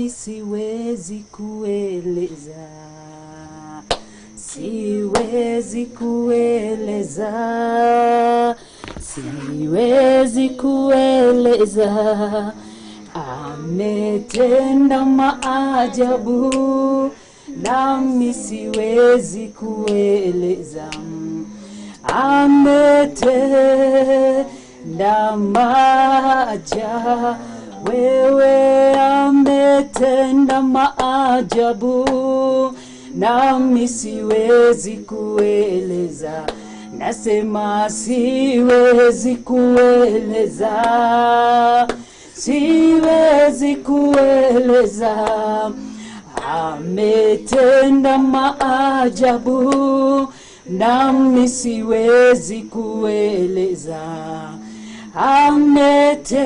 Nami siwezi kueleza, siwezi kueleza, siwezi kueleza. Ametenda maajabu, nami siwezi kueleza. Ametenda maajabu, wewe ametenda maajabu, nami siwezi kueleza. Nasema siwezi kueleza, siwezi kueleza. Ametenda maajabu, nami siwezi kueleza. Ametenda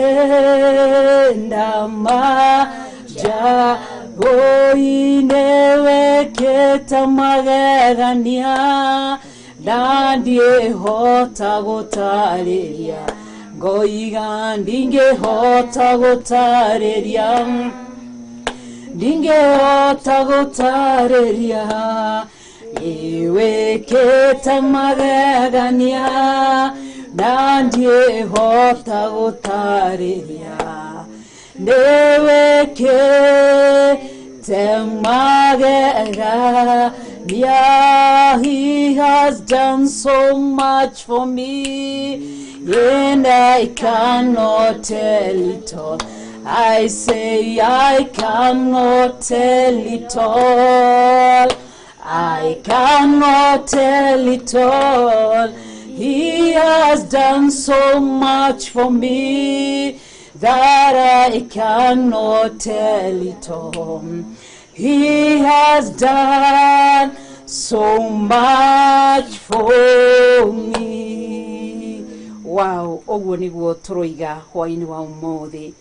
maajabu, ineweketa magegania, na ndiĩhota gũtarĩria, ngoiga ndingĩhota gũtarĩria, ndingĩhota gũtarĩria. Iwĩkĩte magegania, na ndiĩhota gũtarĩria. Nĩwĩkĩte magegania. He has done so much for me, and I cannot tell it all. I say I cannot tell it all. I cannot tell it all. He has done so much for me that I cannot tell it all. He has done so much for me. Wow, ũguo nĩguo tũroiga hwaĩ-inĩ wa ũmũthĩ,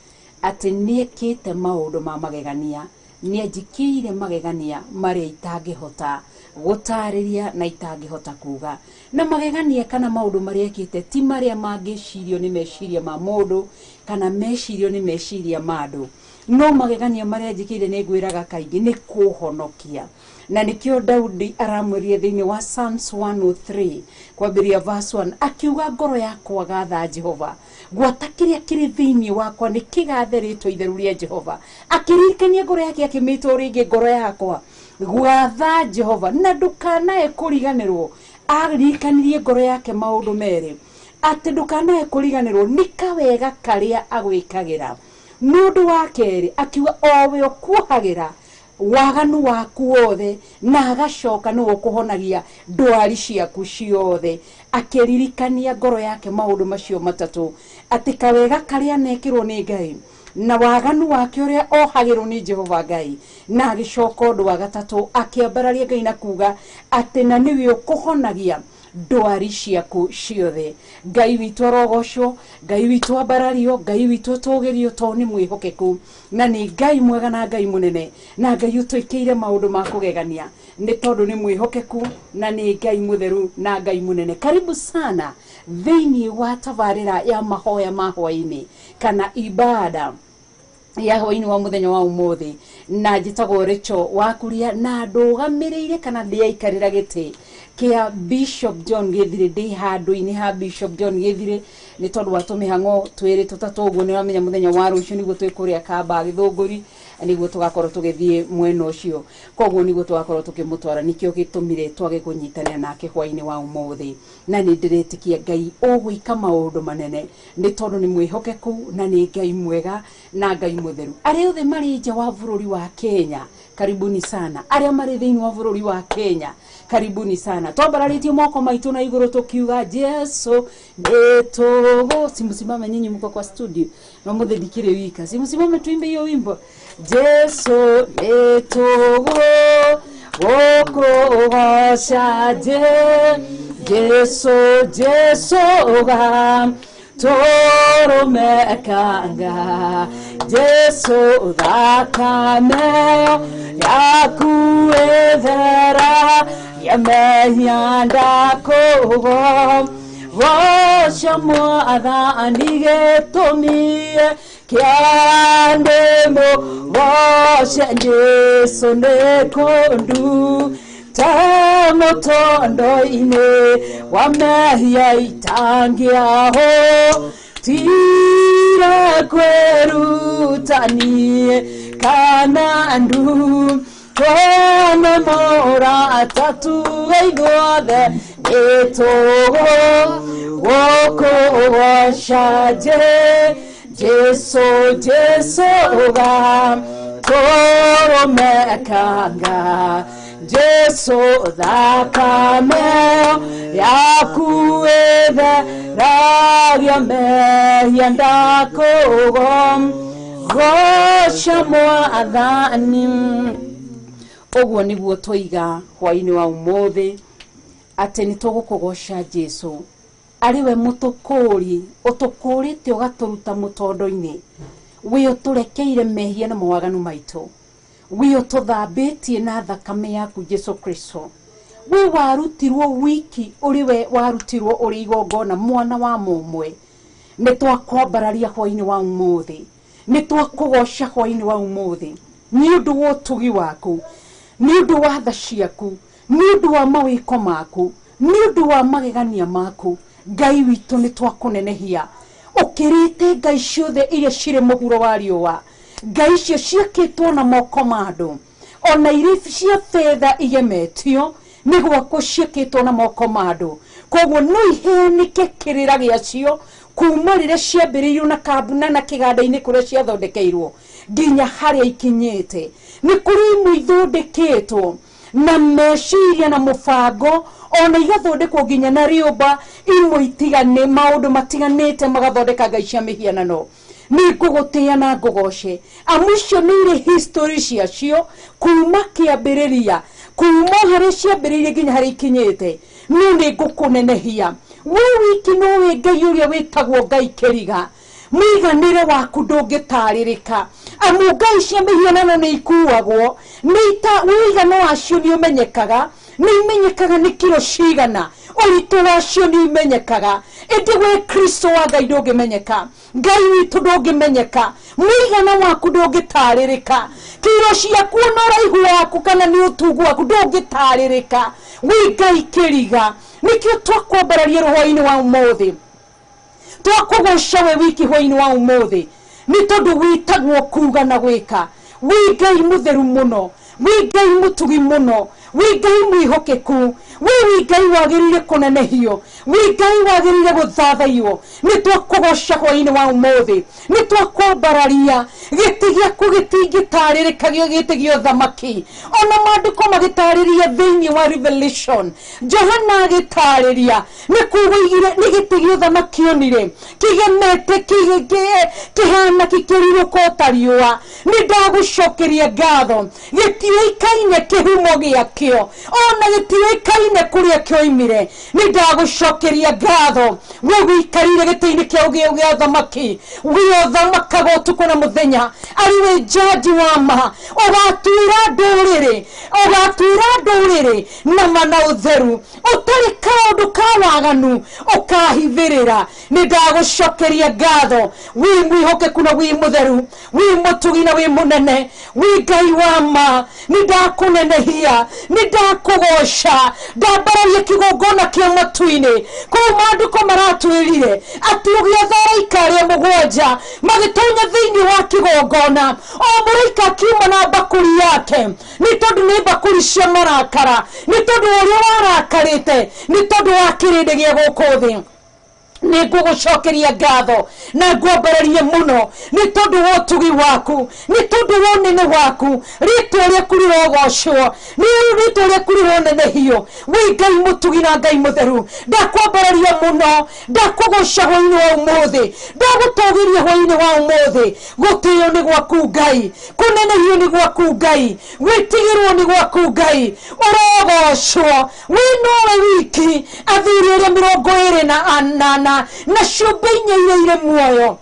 atĩ nĩekĩte maũndũ ma magegania, nĩanjĩkĩire magegania marĩa itangĩhota gũtarĩria na itangĩhota kuga. Na magegania kana maũndũ marĩa ekĩte ti marĩa mangĩcirio nĩ meciria ma mũndũ kana mecirio nĩ meciria ma andũ, no magegania marĩa njĩkĩire nĩ ngwĩraga kaingĩ nĩ kũhonokia. Na nĩkĩo Daudi aramwĩrire thĩinĩ wa Psalms 103 kwambĩrĩria verse 1, akiuga ngoro yakwa gatha Jehova, gwata kĩrĩa kĩrĩ thĩinĩ wakwa nĩ kĩgathe rĩtwa itheru rĩa Jehova. Akĩririkania ngoro yake akĩmĩta rĩngĩ ngoro yakwa gwatha Jehova, na ndũkanae kũriganĩrwo. Aririkanirie ngoro yake maũndũ merĩ, atĩ ndũkanae kũriganĩrwo nĩ kawega karĩa agwĩkagĩra. Nĩ ũndũ wa kerĩ akiuga owe ũkuohagĩra waganu waku wothe, na agacoka nĩwe ũkũhonagia ndwari ciaku ciothe. Akĩririkania ngoro yake maũndũ macio matatũ, atĩ kawega karĩa anekĩrwo nĩ Ngai na waganu wake ũrĩa ohagĩrwo nĩ Jehova Ngai, na agĩcoka ũndũ wa gatatũ akĩambararia Ngai na kuga atĩ na nĩwe ũkũhonagia ndwari ciaku ciothe. Ngai witũ arogocwo, Ngai witũ ambarario, Ngai witũ atũgĩrio, tondũ nĩ mwĩhokeku na nĩ Ngai mwega na Ngai mũnene na Ngai ũtwĩkĩire maũndũ ma kũgegania, nĩ tondũ nĩ mwĩhokeku na nĩ Ngai mũtheru na Ngai mũnene. Karibu sana thĩinĩ wa tabarĩra ya mahoya ma hwaĩ-inĩ kana ibada ya hwaĩ-inĩ wa mũthenya wa ũmũthĩ, na njĩtagwo Rachel Wakuria, na ndũgamĩrĩire kana ndĩaikarĩra gĩtĩ kĩa Bishop John Gĩthirĩ, ndĩ handũ-inĩ ha Bishop John Gĩthirĩ nĩ tondũ wa tũmĩhang'o twĩrĩ tũtatũ ũguo. Nĩ ũramenya mũthenya wa rũciũ nĩguo twĩ kũrĩa Kamba Gĩthũngũri, nĩguo tũgakorwo tũgĩthiĩ mwena ũcio, koguo nĩguo tũgakorwo tũkĩmũtwara. Nĩkĩo gĩtũmire twage kũnyitanĩra nake hwaĩ-inĩ wa ũmũthĩ, na nĩ ndĩretĩkia Ngai ũgwĩka maũndũ manene nĩ tondũ nĩ mwĩhokeku na nĩ Ngai mwega na Ngai mũtheru. Arĩa othe marĩ nja wa bũrũri wa Kenya, karibuni sana. Arĩa marĩ thĩinĩ wa bũrũri wa Kenya, karibuni sana. Twambararĩtie moko maitũ na igũrũ tũkiuga Jesu nĩtũgũ. Simsimame nyinyi mko kwa studio na mũthĩ ndikĩrĩ wika, simsimame tuimbe hiyo wimbo. Jesu nĩtũgũ gũkũgoca, Jesu Jesu ga tũrũmekanga, Jesu thakame yaku ĩthera ya mehia ndakũgo goca Mwathani gĩtũmi Kĩandĩmũ goce Jesu nĩ kũndu ta mũtondo-inĩ wa mehia itangĩaho tire kwĩrutanie kana ndu twene mũrata tuge ithuothe nĩtũgũ gũkũgoca Jesu Jesu ga tũrũmekanga Jesu thakame yaku ĩtheragia mehia ndakũgo goca mwathani. Ũguo nĩguo twoiga hwainĩ wa ũmũthĩ atĩ nĩ tũgũkũgoca Jesu arĩ we mũtũkũri ũtũkũrĩte ũgatũruta mũtondo-inĩ wĩ ũtũrekeire mehia na mawaganu maitũ wĩ ũtũthambĩtie na thakame yaku Jesu Kristo wĩ warutirwo wiki ũrĩ we warutirwo ũrĩ igongona mwana wa mũmwe. Nĩ twakwambararia hwainĩ wa ũmũthĩ, nĩ twakũgoca hwainĩ wa ũmũthĩ nĩ ũndũ wa ũtugi waku, nĩ ũndũ wa tha ciaku, nĩ ũndũ wa mawĩko maku, nĩ ũndũ wa magegania maku. Ngai witũ nĩ twakũnenehia ũkĩrĩte ngai ciothe iria cirĩ mũhuro wa riũa, ngai icio ciakĩtwo na moko ma andũ ona irĩ cia betha igemetio nĩ gwakwo ciakĩtwo na moko ma andũ, koguo no iheanĩke kĩrĩra gĩacio kuma rĩrĩa ciambĩrĩirio na kambuna na kĩganda-inĩ kũrĩa ciathondekeirwo nginya harĩa ikinyĩte. Nĩ kũrĩ imwe ithondeketwo na meciria na mũbango ona igathondekwo nginya na rĩũmba, imwe itigane maũndũ matiganĩte magathondeka ngai cia mĩhianano. Nĩ ngũgũtĩĩa na ngũgoce amu icio nĩ irĩ history ciacio kuma kĩambĩrĩria, kuma harĩa ciambĩrĩirie nginya harĩa ikinyĩte. No nĩ ngũkũnenehia we wiki nowe Ngai ũrĩa wĩtagwo Ngai kĩriga, mũiganĩre waku ndũngĩtarĩrĩka amu ngai cia mĩhianano nĩ ikuagwo ũigano wacio nĩ ũmenyekaga, nĩ imenyekaga nĩ kiro cigana, ũritũ wacio nĩ imenyekaga, ĩndĩ we Kristo wa Ngai ndũngĩmenyeka, Ngai witũ ndũngĩmenyeka, mũigana waku ndũngĩtarĩrĩka, kiro ciaku na ũraihu waku kana nĩ ũtungu waku ndũngĩtarĩrĩka. Wĩ Ngai kĩriga, nĩkĩo twakwambararia rũhwainĩ wa ũmũthĩ, twakũgoca we wiki hwainĩ wa ũmũthĩ nĩ tondũ wĩtagwo kuga na gwĩka. Wĩ Ngai mũtheru mũno, wĩ Ngai mũtugi mũno, wĩ Ngai mwĩhokeku, wĩ Ngai wagĩrĩire kũnenehio, wĩ Ngai wagĩrĩire gũthathaiyo. Nĩ twakũgoca hwainĩ wa ũmũthĩ, nĩ twakwambararia gĩtĩ gĩaku gĩtingĩtarĩrĩka gĩtĩ gĩa ũthamaki. Ona maandĩko magĩtarĩria thĩinĩ wa Revelation, Johana agĩtarĩria nĩ kuga oigire nĩ gĩtĩ gĩa ũthamaki onire kĩgemete kĩhana kĩkĩrirũka o ta riũa. Nĩ ndagũcokeria ngatho, gĩtiũĩkaine kĩhumo gĩakĩo ona gĩtiũĩkaine kũrĩa kĩoimire. Nĩ ndagũcokeria ngatho we wĩikarĩire gĩtĩ-inĩ kĩa gĩa ũthamaki, we ũthamakaga ũtukũ na mũthenya, arĩ we jaji wa ma, ũgatuĩra ndũrĩrĩ, ũgatuĩra ndũrĩrĩ na ma na ũtheru, ũtarĩ kaũndũ ka waganu ũkahithĩrĩra. Nĩ ndagũcokeria ngatho, wĩ mwĩhokeku na wĩ mũtheru, wĩ mũtugi na wĩ mũnene, wĩ Ngai wa ma. Nĩ ndakũnenehia, nĩ ndakũgoca, ndambararia kĩgongona kĩa matu-inĩ. Kũu maandĩko maratwĩrire atĩ ũgĩatha araika arĩa mũgwanja magĩtonya thĩinĩ wa kĩgongona, o mũraika akiuma na mbakũri yake, nĩ tondũ nĩ mbakũri cia marakara, nĩ tondũ ũrĩa warakarĩte, nĩ tondũ wa kĩrĩndĩ gĩa gũkũ thĩ. Nĩ ngũgũcokeria ngatho na ngwambararie mũno nĩ tondũ wa ũtugi waku, nĩ tondũ wa ũnene waku. Rĩtwa rĩaku rĩrogocwo, nĩ rĩtwa rĩaku rĩronenehio. Wĩ Ngai mũtugi na Ngai mũtheru, ndakwambararia mũno, ndakũgoca hwainĩ wa ũmũthĩ, ndagũtũgĩria hwainĩ wa ũmũthĩ. Gũtĩo nĩ gwaku Ngai, kũnenehio nĩ gwaku Ngai, gwĩtigĩrwo nĩ gwaku Ngai, ũrogocwo. Wĩ nowe wiki athuri arĩa 24 na ciũmbe inya iria irĩ muoyo.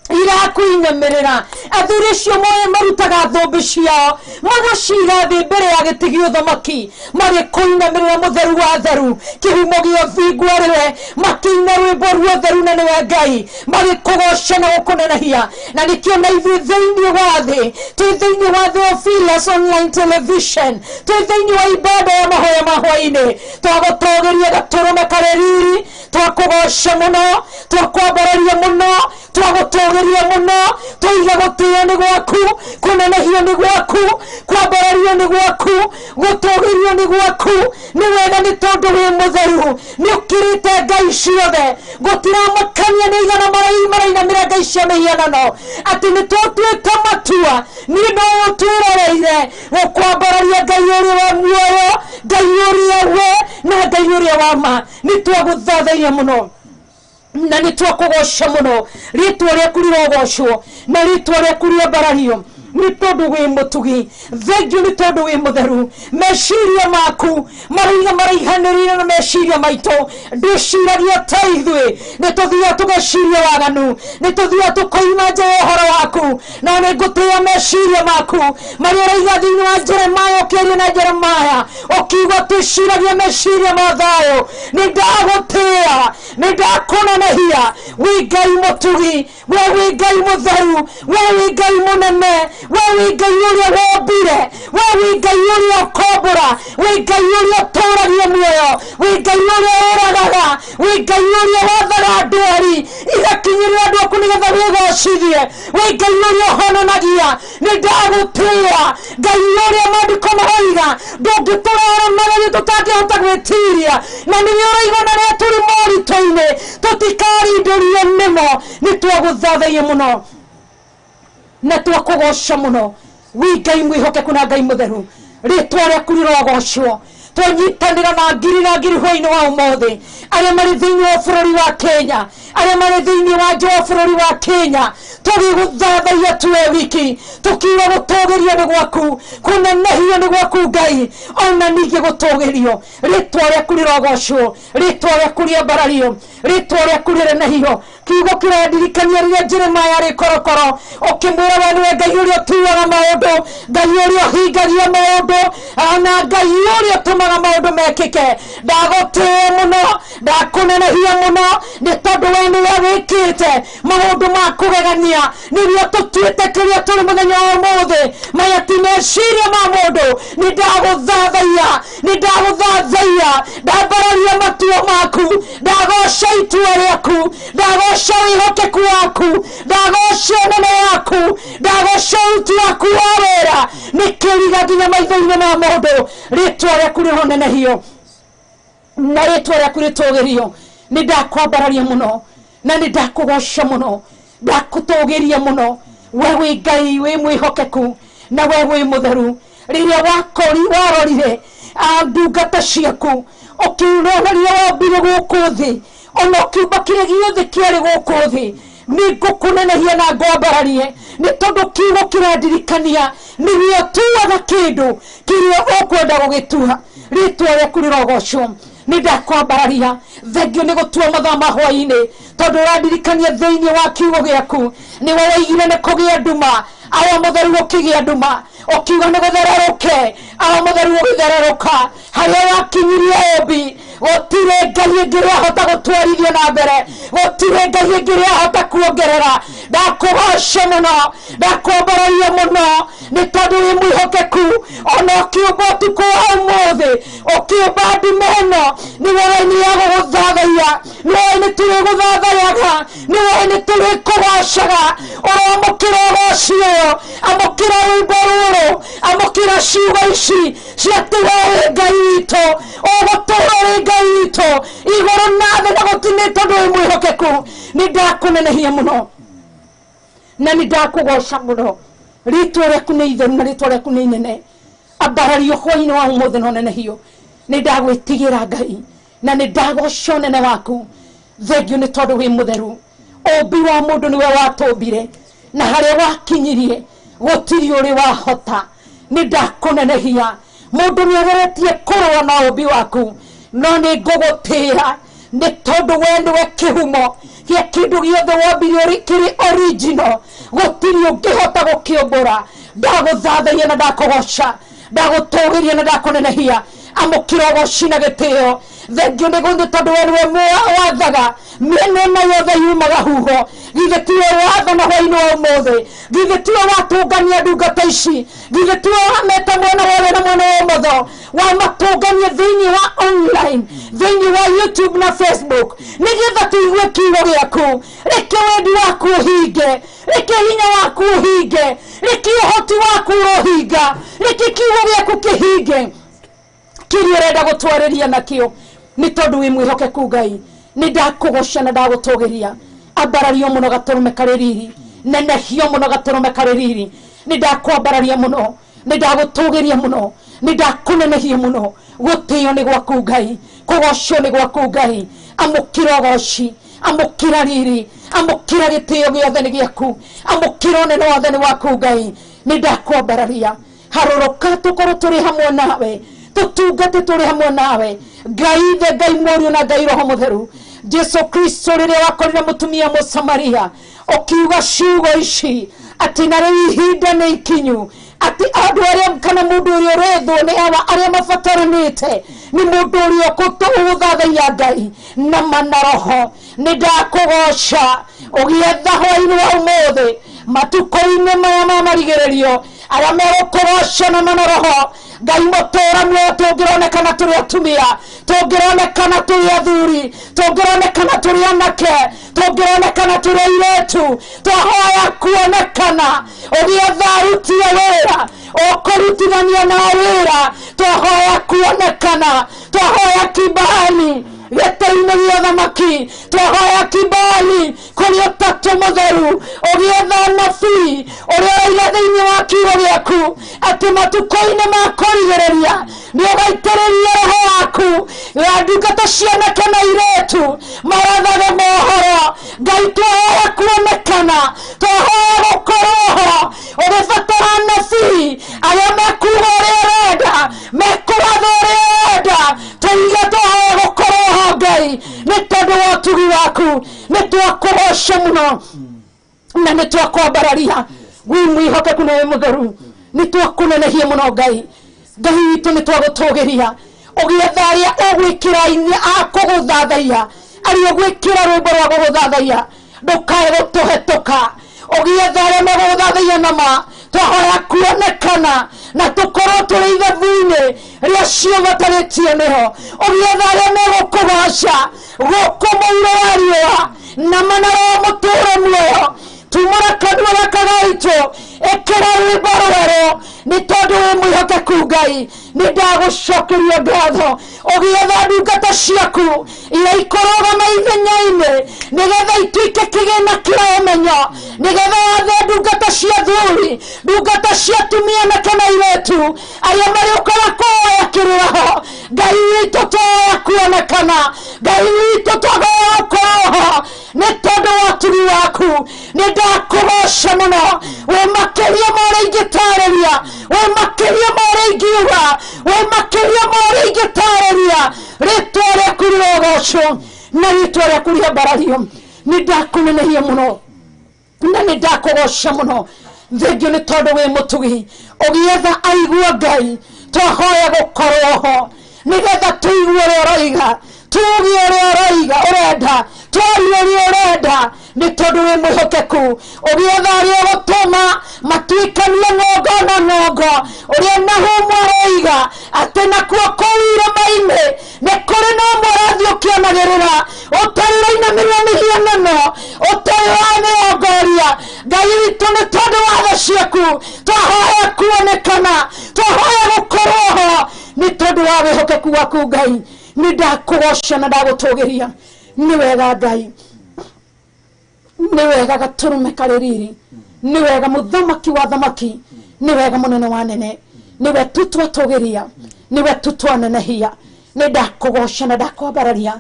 Irakuinamĩrĩra. Athuri acio moe marutaga thũmbĩ ciao magaciga thĩ mbere ya gĩtĩ gĩa ũthamaki, magĩkũinamĩrĩra, mũtheru wa theru, kĩhumo gĩa ũthingu arĩwe, makĩina rwĩmbo ruotheru na nĩwe Ngai, magĩkũgoca na gũkũnenehia. Na nĩkĩo na ithuĩ thĩinĩ wa thĩ, twĩ thĩinĩ wa Theophilus Online Television, twĩ thĩinĩ wa ibada ya mahoya ma hwaĩ-inĩ, twagũtũgĩria gatũrũme karĩ riri, twakũgoca mũno, twakwambararia mũno, twagũtũgĩria mũno, tũiga gũtĩo nĩ gwaku, kũnenehio nĩ gwaku, kwambarario nĩ gwaku, gũtũgĩrio nĩ gwaku. Nĩ wega, nĩ tondũ wĩ mũtheru, nĩ ũkĩrĩte ngai ciothe. Gũtiramakania nĩ igana marainamĩra ngai cia mĩhianano, atĩ nĩ twatuĩte matua. Niĩ no twĩroreire gũkwambararia, Ngai ũrĩa wa muoyo, Ngai ũrĩa we na Ngai ũrĩa wa ma. Nĩ twagũthathaia mũno na nĩ twakũgoca mũno. Rĩtwa rĩaku rĩrogocwo na rĩtwa rĩaku rĩambarario, nĩ tondũ wĩ mũtugi. Thengiũ nĩ tondũ wĩ mũtheru. Meciria maku maraiga maraihanĩrĩire na meciria maitũ. Ndwĩciragia ta ithuĩ. Nĩ tũthiaga tũgeciria waganu, nĩ tũthiaga tũkoima nja ya ũhoro waku, no nĩ ngũtĩĩa meciria maku marĩa ũraiga thĩinĩ wa Jeremaya, ũkĩaria na Jeremaya ũkiuga twĩciragia meciria ma thayũ. Nĩ ndagũtĩĩa, nĩ ndakũnenehia. Wĩ Ngai mũtugi, we wĩ Ngai mũtheru, we wĩ Ngai mũnene, we wĩ Ngai ũrĩa wombire, we wĩ Ngai ũrĩa ũkombũra, wĩ Ngai ũrĩa ũtũragia muoyo, wĩ Ngai ũrĩa ũragaga, wĩ Ngai ũrĩa wathaga ndwari igakinyĩrĩra andũ aku nĩgetha wĩgocithie, wĩ Ngai ũrĩa ũhonanagia. Nĩ ndagũtĩĩa, Ngai ũrĩa maandĩko maroiga ndũngĩtũrora magerio tũtangĩhota gwĩtiria, na nĩwe ũraiga na rĩrĩa tũrĩ moritũ-inĩ tũtikarindũrio nĩmo. Nĩ twagũthathaia mũno na twakũgoca mũno. Wi Ngai mwĩhokeku na Ngai mũtheru, rĩtwa rĩaku rĩrogocwo. Twanyitanĩra na ngiri na ngiri hwainĩ wa ũmũthĩ, arĩa marĩ thĩinĩ wa bũrũri wa Kenya, arĩa marĩ thĩinĩ wa nja wa bũrũri wa Kenya, tũgĩgũthathaia tuwe wiki, tũkiuga gũtũgĩrio nĩ gwaku, kũnenehio nĩ gwaku, Ngai, ona ningĩ gũtũgĩrio. Rĩtwa rĩaku rĩrogocwo, rĩtwa rĩaku rĩambarario, rĩtwa rĩaku rĩrenehio. Kiugo kĩrandirikania rĩrĩa Jeremaya arĩ korokoro, ũkĩmwĩra we nĩwe Ngai ũrĩa ũtuaga maũndũ, Ngai ũrĩa ũhingagia maũndũ, ona Ngai ũrĩa ũtũmaga maũndũ mekĩke. Ndagũtĩĩa mũno, ndakũnenehia mũno, nĩ tondũ we nĩwe wĩkĩte maũndũ ma kũgegania, nĩguo tũtuĩte kĩrĩa tũrĩ mũthenya wa ũmũthĩ. Maya ti meciria ma mũndũ. Nĩ ndagũthathaia, nĩ ndagũthathaia, ndambararia matua maku, ndagoca itua rĩaku, ndagoca wĩhokeku waku, ndagoca ũnene waku, ndagoca ũruti waku wa wĩra. Nĩ kĩriga nginya maitho-inĩ ma mũndũ. Rĩtwa rĩaku rĩronenehio na rĩtwa rĩaku rĩtũgĩrio. Nĩ ndakwambararia mũno na nĩ ndakũgoca mũno, ndakũtũgĩria mũno. We wĩ Ngai wĩ mwĩhokeku na we wĩ mũtheru. Rĩrĩa wakori warorire ndungata ciaku, ũkĩrora rĩrĩa wombire gũkũ thĩ, ona ũkĩũmba kĩrĩa gĩothe kĩarĩ gũkũ thĩ, nĩ ngũkũnenehia na ngwambararie, nĩ tondũ kiugo kĩrandirikania nĩwe ũtuaga kĩndũ kĩrĩa ũkwenda gũgĩtua. Rĩtwa rĩaku rĩrogocwo. Nĩ ndakwambararia. Thengio nĩ gũtua mathaa ma hwaĩ-inĩ, tondũ ũrandirikania thĩinĩ wa kiugo gĩaku nĩwe woigire nĩ kũgĩa nduma, awa mũtheru gũkĩgĩa nduma, ũkiuga nĩ gũthererũke, awa mũtheru gũgĩthererũka. Harĩa wakinyirie ũmbi, gũtirĩ Ngai ĩngĩ ĩrĩahota gũtwarithia na mbere, gũtirĩ Ngai ĩngĩ ĩrĩahota kuongerera. Ndakũgoca mũno, ndakwambararia mũno, nĩ tondũ wĩ mwĩhokeku. Ona ũkĩũmba ũtukũ wa ũmũthĩ, ũkĩũmba nduma ĩno, nĩwe we nĩ ya gũgũthathaia, nĩwe nĩ tũrĩgũthathayaga, nĩwe nĩ tũrĩkũgocaga. Ũramũkĩra ũgoci ũyũ, amũkĩra rwĩmbo rũrũ, amũkĩra ciugo ici cia atĩ we wĩ Ngai witũ, ũgũtũra ũrĩ Ngai witũ igũrũ na thĩ, na gũtinĩ, tondũ wĩ mwĩhokeku. Nĩ ndakũnenehia mũno na nĩ ndakũgoca mũno. Rĩtwa rĩaku nĩ itheru na rĩtwa rĩaku nĩ inene. Ambarario hwainĩ wa ũmũthĩ na ũnenehio. Nĩ ndagwĩtigĩra, Ngai, na nĩ ndagoca ũnene waku. Thengio nĩ tondũ wĩ mũtheru. Ũmbi wa mũndũ nĩwe watũmbire, na harĩa wakinyirie gũtirĩ ũrĩ wahota. Nĩ ndakũnenehia. Mũndũ nĩ ageretie kũrũa na ũmbi waku, no nĩ ngũgũtĩĩa, nĩ tondũ we nĩwe kĩhumo Gĩa kĩndũ gĩothe wombire kĩrĩ original, gũtirĩ ũngĩhota gũkĩũmbũra. Ndagũthathaia na ndakũgoca, ndagũtũgĩria na ndakũnenehia. Amũkĩra ũgoci na gĩtĩo. Thengio nĩ gũthĩ tondũ we nĩwe wathaga mĩena ĩno yothe yumaga huho. Githĩ tiwe wathana hwainĩ wa ũmũthĩ? Githĩ tiwe watũngania ndungata ici? Githĩ tiwe wameta mwena wa ũrĩo na mwena wa ũmotho, wamatũngania thĩinĩ wa online, thĩinĩ wa YouTube na Facebook, nĩgetha tũigue kiugo gĩaku? Reke wendi waku ũhinge, reke hinya waku ũhinge, reke ũhoti waku ũrohinga, reke kiugo gĩaku kĩhinge kĩrĩa ũrenda gũtwarĩria nakĩo, nĩ tondũ wĩ mwĩhokeku Ngai. Nĩ ndakũgoca na ndagũtũgĩria. Ambarario mũno gatũrũme karĩ riri, nenehio mũno gatũrũme karĩ riri. Nĩ ndakwambararia mũno, nĩ ndagũtũgĩria mũno, nĩ ndakũnenehia mũno. Gũtĩo nĩ gwaku Ngai, kũgocwo nĩ gwaku Ngai. Amũkĩra ũgoci, amũkĩra riri, amũkĩra gĩtĩo gĩothe nĩ gĩaku, amũkĩra ũnene wothe nĩ waku Ngai. Nĩ ndakwambararia. Harũrũka tũkorwo tũrĩ hamwe nawe, tũtungate tũrĩ hamwe nawe Ngai Ithe, Ngai Mũriũ na Ngai Roho Mũtheru. Jesu Kristo, rĩrĩa wakorire mũtumia Mũsamaria ũkiuga ciugo ici atĩ na rĩu ihinda nĩ ikinyu atĩ andũ arĩa kana mũndũ ũrĩa ũrethwo nĩ awa arĩa mabataranĩte nĩ mũndũ ũrĩa ũgũthathaia Ngai na mana roho. Nĩ ndakũgoca ũgĩetha hwainĩ wa ũmũthĩ, matukũ-inĩ maya ma marigĩrĩrio, arĩa megũkũgoca na mana roho. Ngai mũtũra muoyo, tũngĩronekana tũrĩ atumia, tũngĩronekana tũrĩ athuri, tũngĩronekana tũrĩ anake, tũngĩronekana tũrĩ airĩtu, twahoya kuonekana ũgĩetha aruti a wĩra ũkũrutithania na wĩra. Twahoya kuonekana, twahoya kibali gĩtĩ-inĩ gĩa thamaki, twahoya kibali kũrĩ Ũtatũ Mũtheru, ũgĩetha nabii ũrĩa ũraiga thĩinĩ wa kiugo gĩaku atĩ matukũ-inĩ ma kũrigĩrĩria nĩ ũgaitĩrĩria roho waku ya ndungata cianake na airĩtu marathage mohoro. Ngai, twahoya kuonekana, twahoya gũkorwo ho ũgĩbatara nabii arĩa mekuga ũrĩa ũrenda, mekũratha ũrĩa ũrenda. Tũiga twahoya gũkorwo ho Ngai, nĩ tondũ wa ũtugi waku. Nĩ twakũgoca mũno na nĩ twakwambararia. Wĩ mwĩhokeku na wĩ mũtheru. Nĩ twakũnenehia mũno Ngai. Ngai witũ, nĩ twagũtũgĩria. Ũgĩetha arĩa ũgwĩkĩra a kũgũthathaia, arĩa ũgwĩkĩra rwĩmbo rwa gũgũthathaia, ndũkae gũtũhetũka. Ũgĩetha arĩa megũgũthathaia nama, twahoya kuonekana na tũkorwo tũrĩ ithabu-inĩ rĩa cio matarĩtio nĩho. Ũgĩetha arĩa megũkũgoca gũkũ mũiro wa riũa na manaro mũtũre muoyo, tumũra kanua gaka gaitũ, ĩkĩra rwĩmbo rwerũ, nĩ tondũ wĩ mwĩhokeku Ngai. Nĩ ndagũcokeria ngatho. Ũgĩetha ndungata ciaku iria ikũrũgama ithenya-inĩ nĩgetha ituĩke kĩgĩna kĩa ũmenyo, nĩgetha wathe ndungata cia thuri, ndungata cia atumia na kana airĩtu arĩa marĩũkaga kũhoya kĩrĩra ho. Ngai witũ, twahoya kuonekana. Ngai witũ, twahoya gũkorwo ho nĩ tondũ wa ũtugi waku. Nĩ ndakũgoca mũno. Wĩ makĩria ma ũrĩa ingĩtarĩria, wĩ makĩria ma ũrĩa ingiuga, wĩ makĩria ma ũrĩa ingĩtarĩria. Rĩtwa rĩaku rĩrogocwo na rĩtwa rĩaku rĩambarario. Nĩ ndakũnenehia mũno na nĩ ndakũgoca mũno. Thengio nĩ tondũ wĩ mũtugi. Ũgĩetha aigua Ngai, twahoya gũkorwo ho nĩgetha tũigue ũrĩa ũroiga, tuge ũrĩa ũroiga ũrenda, twarie ũrĩa ũrenda, nĩ tondũ wĩ mwĩhokeku. Ũgĩetha arĩa ũgũtũma matuĩkanie ng'ongo na ng'ongo, ũrĩa Nahumu aroiga atĩ nakuo kũu irĩma-inĩ nĩ kũrĩ na ũmwe ũrathiĩ ũkĩonagĩrĩra, ũtarĩ ũrainamĩrĩra mĩhianano, ũtarĩ wamĩongoria. Ngai witũ, nĩ tondũ wa tha ciaku, twahoya kuonekana, twahoya gũkorwo ho nĩ tondũ wa wĩhokeku waku Ngai. Nĩ ndakũgoca na ndagũtũgĩria. Nĩ wega Ngai, nĩ wega gatũrũme karĩ riri, nĩ wega mũthamaki wa thamaki, nĩ wega mũnene wa nene. Nĩwe tu twatũgĩria, nĩwe tu twanenehia. Nĩ ndakũgoca na ndakwambararia.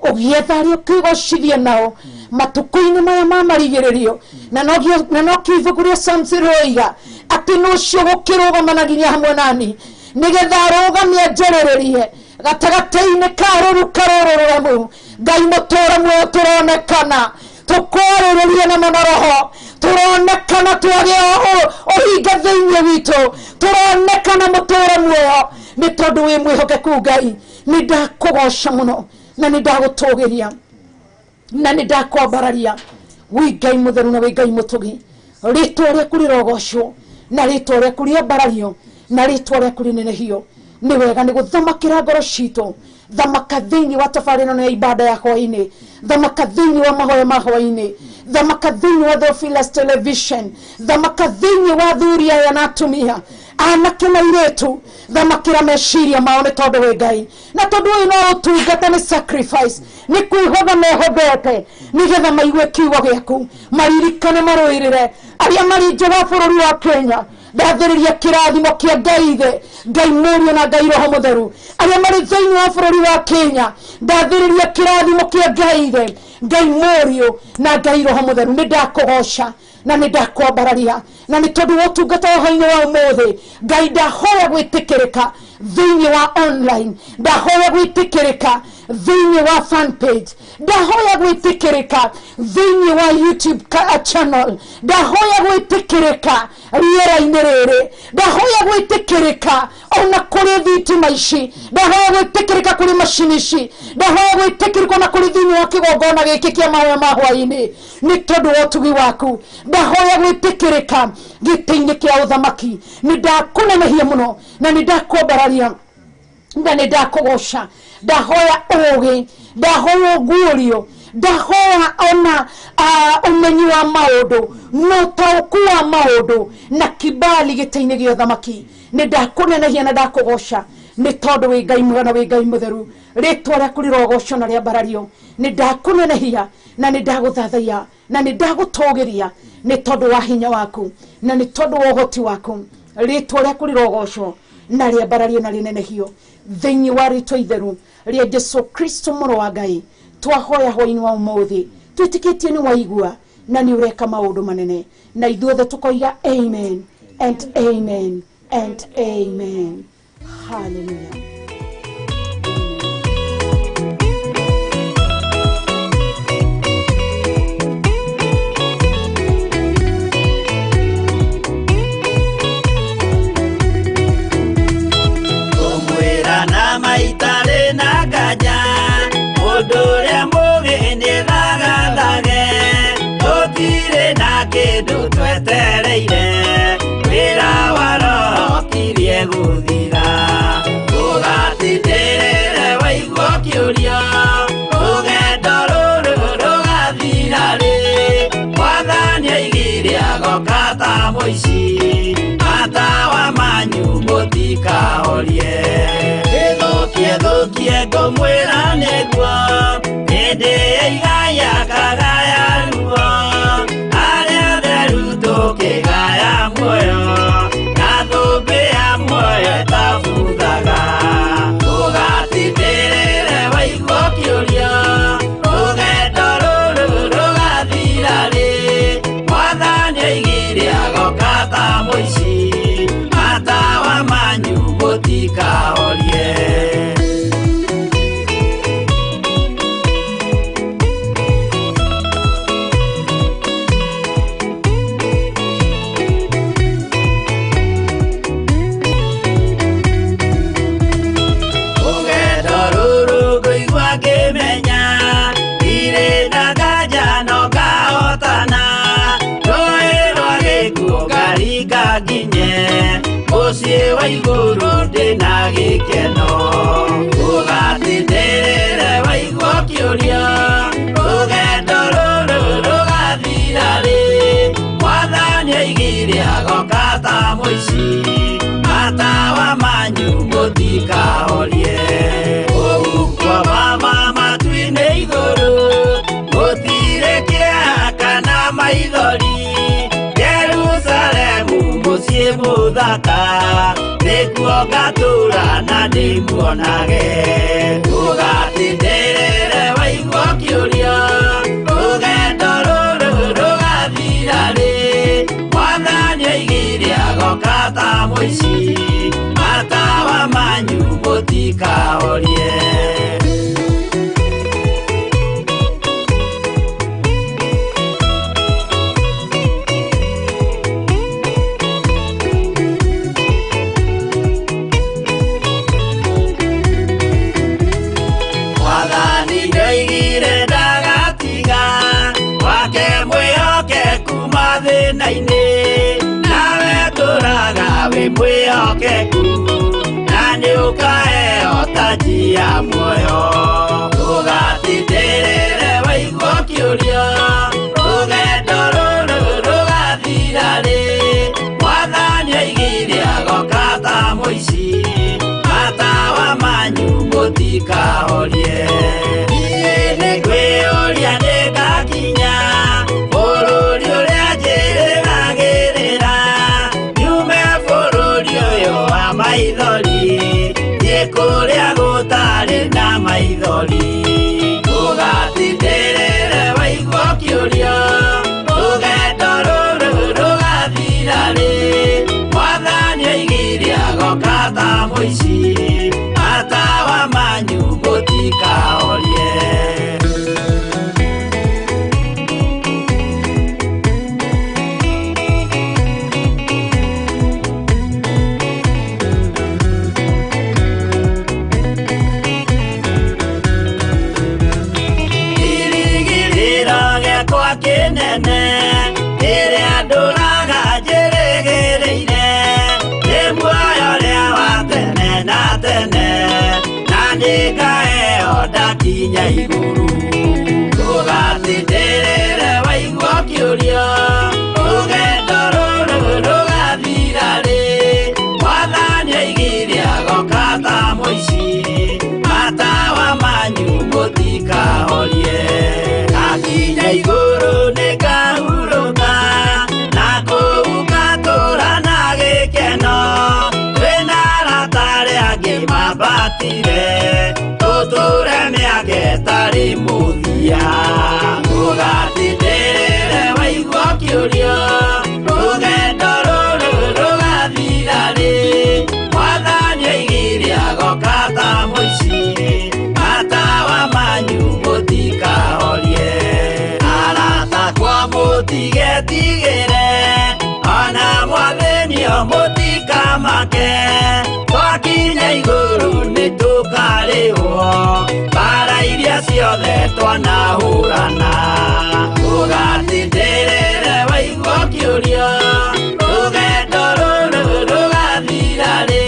Ũgĩetha arĩa ũkĩgocithia nao matukũ-inĩ maya ma marigĩrĩrio, na nokĩo ibuku rĩa Psalms rĩroiga atĩ nũcio gũkĩrũgama na nginya hamwe nani nĩgetha arũgame anjarĩrĩrie gatagatĩ-inĩ ka rũruka rũrũ rũremu. Ngai mũtũra muoyo, tũronekana Tũkwarĩrĩria na manoroho tũronekana twagĩa ũhinga thĩinĩ witũ tũronekana mũtũũre muoyo nĩ tondũ wĩ mwĩhokeku Ngai. Nĩ ndakũgoca mũno na nĩ ndagũtũgĩria na nĩ ndakwambararia. Wĩ Ngai mũtheru na wĩ Ngai mũtũgi, rĩtwa rĩaku rĩrogocwo na rĩtwa rĩaku rĩambarario na rĩtwa rĩaku rĩnenehio. Nĩ wega nĩ gũthamakĩra ngoro citũ, thamaka thĩinĩ wa tabarĩra ĩno ya ibada ya hwaĩ-inĩ, thamaka thĩinĩ wa mahoya ma hwaĩ-inĩ, thamaka thĩinĩ wa Theophilus Television, thamaka thĩinĩ wa athuri aya na atumia, anake na airĩtu, thamakĩra meciria mao nĩ tondũ wĩ Ngai. Na tondũ ũyũ no ũtungata nĩ sacrifice, nĩ kwĩhotha mehothete nĩgetha maigue kiugo gĩaku, maririkane marũĩrĩre arĩa marĩ nja wa bũrũri wa Kenya. Ndathĩrĩria kĩrathimo kĩa Ngai Ithe, Ngai Mũriũ na Ngai Roho Mũtheru. Arĩa marĩ thĩinĩ wa bũrũri wa Kenya, ndathĩrĩria kĩrathimo kĩa Ngai Ithe, Ngai Mũriũ na Ngai Roho Mũtheru. Nĩ ndakũgoca na nĩ ndakwambararia na nĩ tondũ wa ũtungata wa hwaĩ-inĩ wa ũmũthĩ. Ngai ndahoya gwĩtĩkĩrĩka thĩinĩ wa online, ndahoya gwĩtĩkĩrĩka thĩinĩ wa fan page, ndahoya gwĩtĩkĩrĩka thĩinĩ wa YouTube channel, ndahoya gwĩtĩkĩrĩka rĩera-inĩ rĩrĩ, ndahoya gwĩtĩkĩrĩka ona kũrĩ thitima ici, ndahoya gwĩtĩkĩrĩka kũrĩ macini ici, ndahoya gwĩtĩkĩrĩka ona kũrĩ thĩinĩ wa kĩgongona gĩkĩ kĩa mahoya ma hwaĩ-inĩ nĩ tondũ wa ũtugi waku. Ndahoya gwĩtĩkĩrĩka gĩtĩ-inĩ kĩa ũthamaki. Nĩ ndakũnenehia mũno na nĩ ndakwambararia na nĩ ndakũgoca. Ndahoya ũũgĩ, ndahoya ũguũrio, ndahoya ona ũmenyi wa maũndũ na ũtaũku wa maũndũ na kibali gĩtĩ-inĩ gĩa ũthamaki. Nĩ ndakũnenehia na ndakũgoca nĩ tondũ wĩ Ngai mwega na wĩ Ngai mũtheru. Rĩtwa rĩaku rĩrogocwo na rĩambarario. Nĩ ndakũnenehia na nĩ ndagũthathaiya na nĩ ndagũtũgĩria nĩ tondũ wa hinya waku na nĩ tondũ wa ũhoti waku. Rĩtwa rĩaku rĩrogocwo na rĩambarario na rĩnenehio thĩinĩ wa rĩtwa itheru rĩa Jesu Kristo mũrũ wa Ngai. Twahoya hwaĩ-inĩ wa ũmũthĩ twĩtĩkĩtie nĩ waigua na nĩ ũreka maũndũ manene, na ithuothe tũkoiga amen and amen and amen. Hallelujah. Ngũmwĩra na maitarĩ na nganja, mũndũ ũrĩa mũũgĩ nĩthagathage, tũtirĩ na kĩndũ twetereire, wĩra wa Roho kirie gũthira. Ũgatindĩrĩre waigua ũkĩũria, rũgendo rũrũ rũgathira rĩ? Mwathani oigire agoka ta mũici, matawa manyu mũtikahorie. Ĩthũkie thũkie ngũmwĩra nĩguo, hĩndĩ ĩigaya kagaya ruo, arĩa atheru tũkĩgaya muoyo, na thũmbĩ ya muoyo ĩtabuthaga. Ũgatindĩrĩre waigua ũkĩũria, rũgendo rũrũ rũgathira rĩ? Mwathani oigire agoka ta mũici, matawa manyu mũtikahorie. Rũgendo rũrũ ngũigua ngĩmenya, ndirĩ na nganja no ngahotana, rũĩ rwa gĩkuũ ngaringa nginye, mũciĩ wa igũrũ ndĩna gĩkeno. Ũgatindĩrĩre waigua ũkĩũria, rũgendo rũrũ rũgathira rĩ? Mwathani oigire agoka ta mũici, matawa manyu mũtikahorie. Ũguo mama matu-inĩ igũrũ, gũtirĩ kĩeha kana maithori, Jerusalemu mũciĩ mũthaka, nĩkuo ngatũũra na ndĩmuonage. Ũgatindĩrĩre waigua ũkĩũria, rũgendo rũrũ rũgathira rĩ? Mwathani oigire agoka ta mũici, matawa manyu mũtikahorie. Mathĩna-inĩ nawe tũraga wĩ mwĩhokeku na nĩũkaheo taji ya muoyo. Ndũgatindĩrĩre waigua ũkĩũria rũgendo rũrũ rũgathira rĩ. Mwathani oigire agoka ta mũici, matawa manyu mũtikahorie. Niĩ nĩngwĩyũria nĩngakinya bũrũri ũrĩa njĩrĩgagĩrĩra, nyume bũrũri ũyũ wa maithori thiĩ kũrĩa gũtarĩ na maithori. Ndũgatindĩrĩre waigua ũkĩũria rũgendo rũrũ rũgathira rĩ. Mwathani oigire agoka ta mũici, matawa manyu mũtikahorie. Kĩrĩgĩrĩro gĩakwa kĩnene kĩrĩa ndũraga njĩrĩgĩrĩire nĩ muoyo ũrĩa wa tene na tene, na nĩngaheo ndakinya igũrũ. Ndũgatindĩrĩre waigua ũkĩũria rũgendo rũrũ rũgathira rĩ. Mwathani oigire agoka ta mũici, matawa manyu mũtikahorie. Ndakinya igũrũ nĩngahurũka na kũu ngatũũra na gĩkeno. Twĩna arata arĩa angĩ mambatire tũtũũre mĩaka ĩtarĩ mũthia. Ndũgatindĩrĩre waigua ũkĩũria rũgendo rũrũ rũgathira rĩ. Mwathani oigire agoka ta mũici, matawa manyu mũtikahorie. Arata akwa mũtigetigĩre, ona mwathĩnio mũtikamake. Twakinya igũrũ nĩtũkarĩhwo mbara iria ciothe twanahũrana. Ndũgatindĩrĩre waigua ũkĩũria rũgendo rũrũ rũgathira rĩ.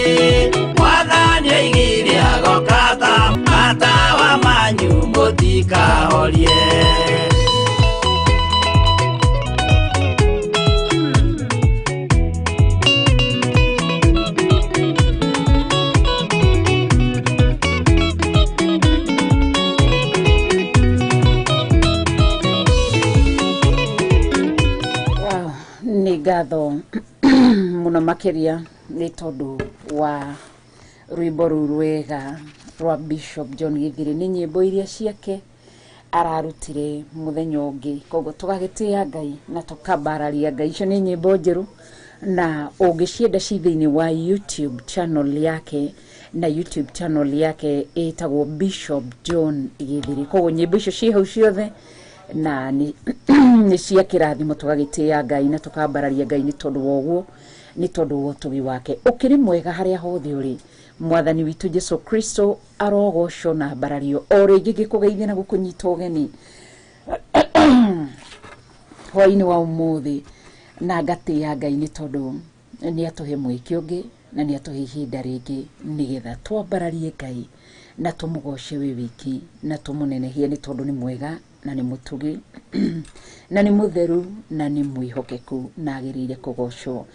Mwathani oigire agoka ta matawa manyu mũtikahorie. Wow, nĩ ngatho mũno makĩria nĩ tondũ wa rwĩmbo rũu rwega rwa Bishop John Githiri. Nĩ nyĩmbo iria ciake ararutire mũthenya ũngĩ, koguo tũgagĩtĩa Ngai na tũkambararia Ngai. Icio nĩ nyĩmbo njerũ na ũngĩcienda ci thĩinĩ wa YouTube channel yake, na YouTube channel yake ĩtagwo Bishop John Githiri. Koguo nyĩmbo icio ciĩ hau ciothe na nĩ cia kĩrathimo, tũgagĩtĩa Ngai na tũkambararia Ngai nĩ tondũ wa ũguo, nĩ tondũ wa ũtugi wake. Ũkĩrĩ mwega harĩa hothe ũrĩ. Mwathani witũ Jesu Kristo arogocwo na ambarario. O rĩngĩ ngĩkũgeithia na gũkũnyita ũgeni hwaĩ-inĩ wa ũmũthĩ, na ngatĩa Ngai nĩ tondũ nĩ atũhe mweke ũngĩ na nĩ atũhe ihinda rĩngĩ nĩgetha twambararie Ngai na tũmũgoce wĩ wiki na tũmũnenehie nĩ tondũ nĩ mwega na nĩ mũtugi na nĩ mũtheru na nĩ mwĩhokeku na agĩrĩire kũgocwo.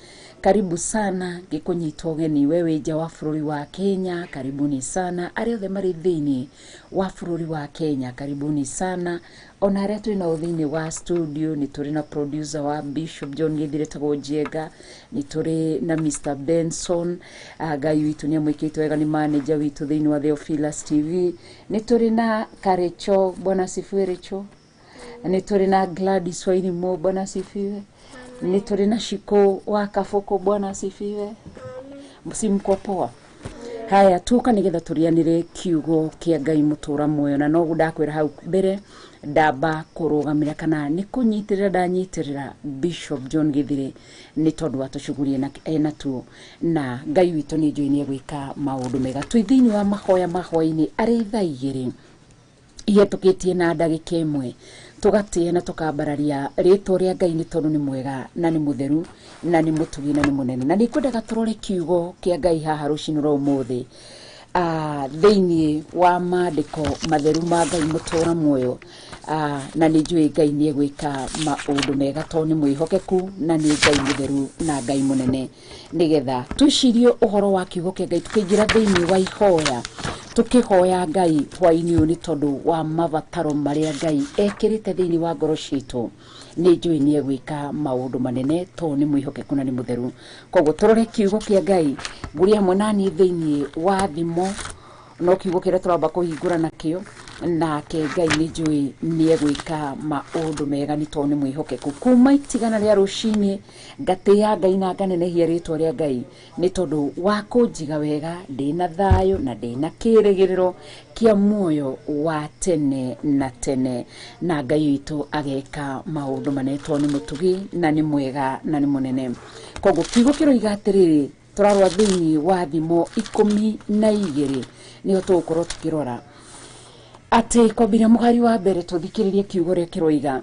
Karibu sana ngĩkũnyita ũgeni we wĩ nja wa bũrũri wa Kenya, karibuni sana. Arĩa othe marĩ thĩinĩ wa bũrũri wa Kenya, karibuni sana. Ona arĩa twĩ nao thĩinĩ wa studio, nĩ tũrĩ na producer wa Bishop John Githiri etagwo Njenga, nĩ tũrĩ na Mr Benson, Ngai witũ nĩ amwĩkĩte wega, nĩ manager witũ thĩinĩ wa Theophilus TV, nĩ tũrĩ na Karecho, bwana asifiwe Recho, nĩ tũrĩ na Gladys Wairimu, bwana asifiwe, nĩ tũrĩ na Shiko wa Kabũkũ, bwana asifiwe. Msimko poa. Haya, tuka nĩgetha tũrĩanĩre kiugo kĩa Ngai mũtũra muoyo, na noguo ndakwĩra hau mbere ndamba kũrũgamĩra kana nĩ kũnyitĩrĩra ndanyitĩrĩra Bishop John Githiri nĩ tondũ atũcugurie enatuo, na Ngai witũ nĩ njũĩ nĩ egwĩka maũndũ mega. Twĩ thĩinĩ wa mahoya ma hwaĩ-inĩ arĩ thaa igĩrĩ ihĩtũkĩtie na ndagĩka ĩmwe, Tũgatĩĩa na tũkambararia rĩtwa rĩa Ngai nĩ tondũ nĩ mwega na nĩ mũtheru na nĩ mũtugi na nĩ mũnene. Na nĩ ngwendaga tũrore kiugo kĩa Ngai haha rũcinĩ rwa ũmũthĩ thĩinĩ wa maandĩko matheru ma Ngai mũtũra muoyo. Na nĩ njũĩ Ngai nĩ egwĩka maũndũ mega tondũ nĩ mwĩhokeku na nĩ Ngai mũtheru na Ngai mũnene, nĩgetha twĩcirie ũhoro wa kiugo kĩa Ngai tũkĩingĩra thĩinĩ wa ihoya tũkĩhoya Ngai hwaĩ-inĩ ũyũ nĩ tondũ wa mabataro marĩa Ngai ekĩrĩte thĩinĩ wa ngoro citũ. Nĩ njũĩ nĩ egwĩka maũndũ manene tondũ nĩ mwĩhokeku na nĩ mũtheru. Koguo tũrore kiugo kĩa Ngai ngũrĩ hamwe naniĩ thĩinĩ wa thimo, no kiugo kĩrĩa tũramba kũhingũra nakĩo, nake Ngai nĩ njũĩ nĩ egwĩka maũndũ mega nĩ tondũ nĩ mwĩhokeku. Kuma itigana rĩa rũcinĩ ngatĩĩa Ngai na nganenehia rĩtwa rĩa Ngai nĩ tondũ wa kũnjiga wega ndĩna thayũ na ndĩna kĩrĩgĩrĩro kĩa muoyo wa tene na tene, na Ngai witũ ageka maũndũ manene tondũ nĩ mũtugi na nĩ mwega na nĩ mũnene. Koguo kiugo kĩroiga atĩrĩrĩ, tũrarora thĩinĩ wa thimo 12 nĩho tũgũkorwo tũkĩrora atĩ kwambĩrĩria mũhari wa mbere tũthikĩrĩrie kiugo ũrĩa kĩroiga.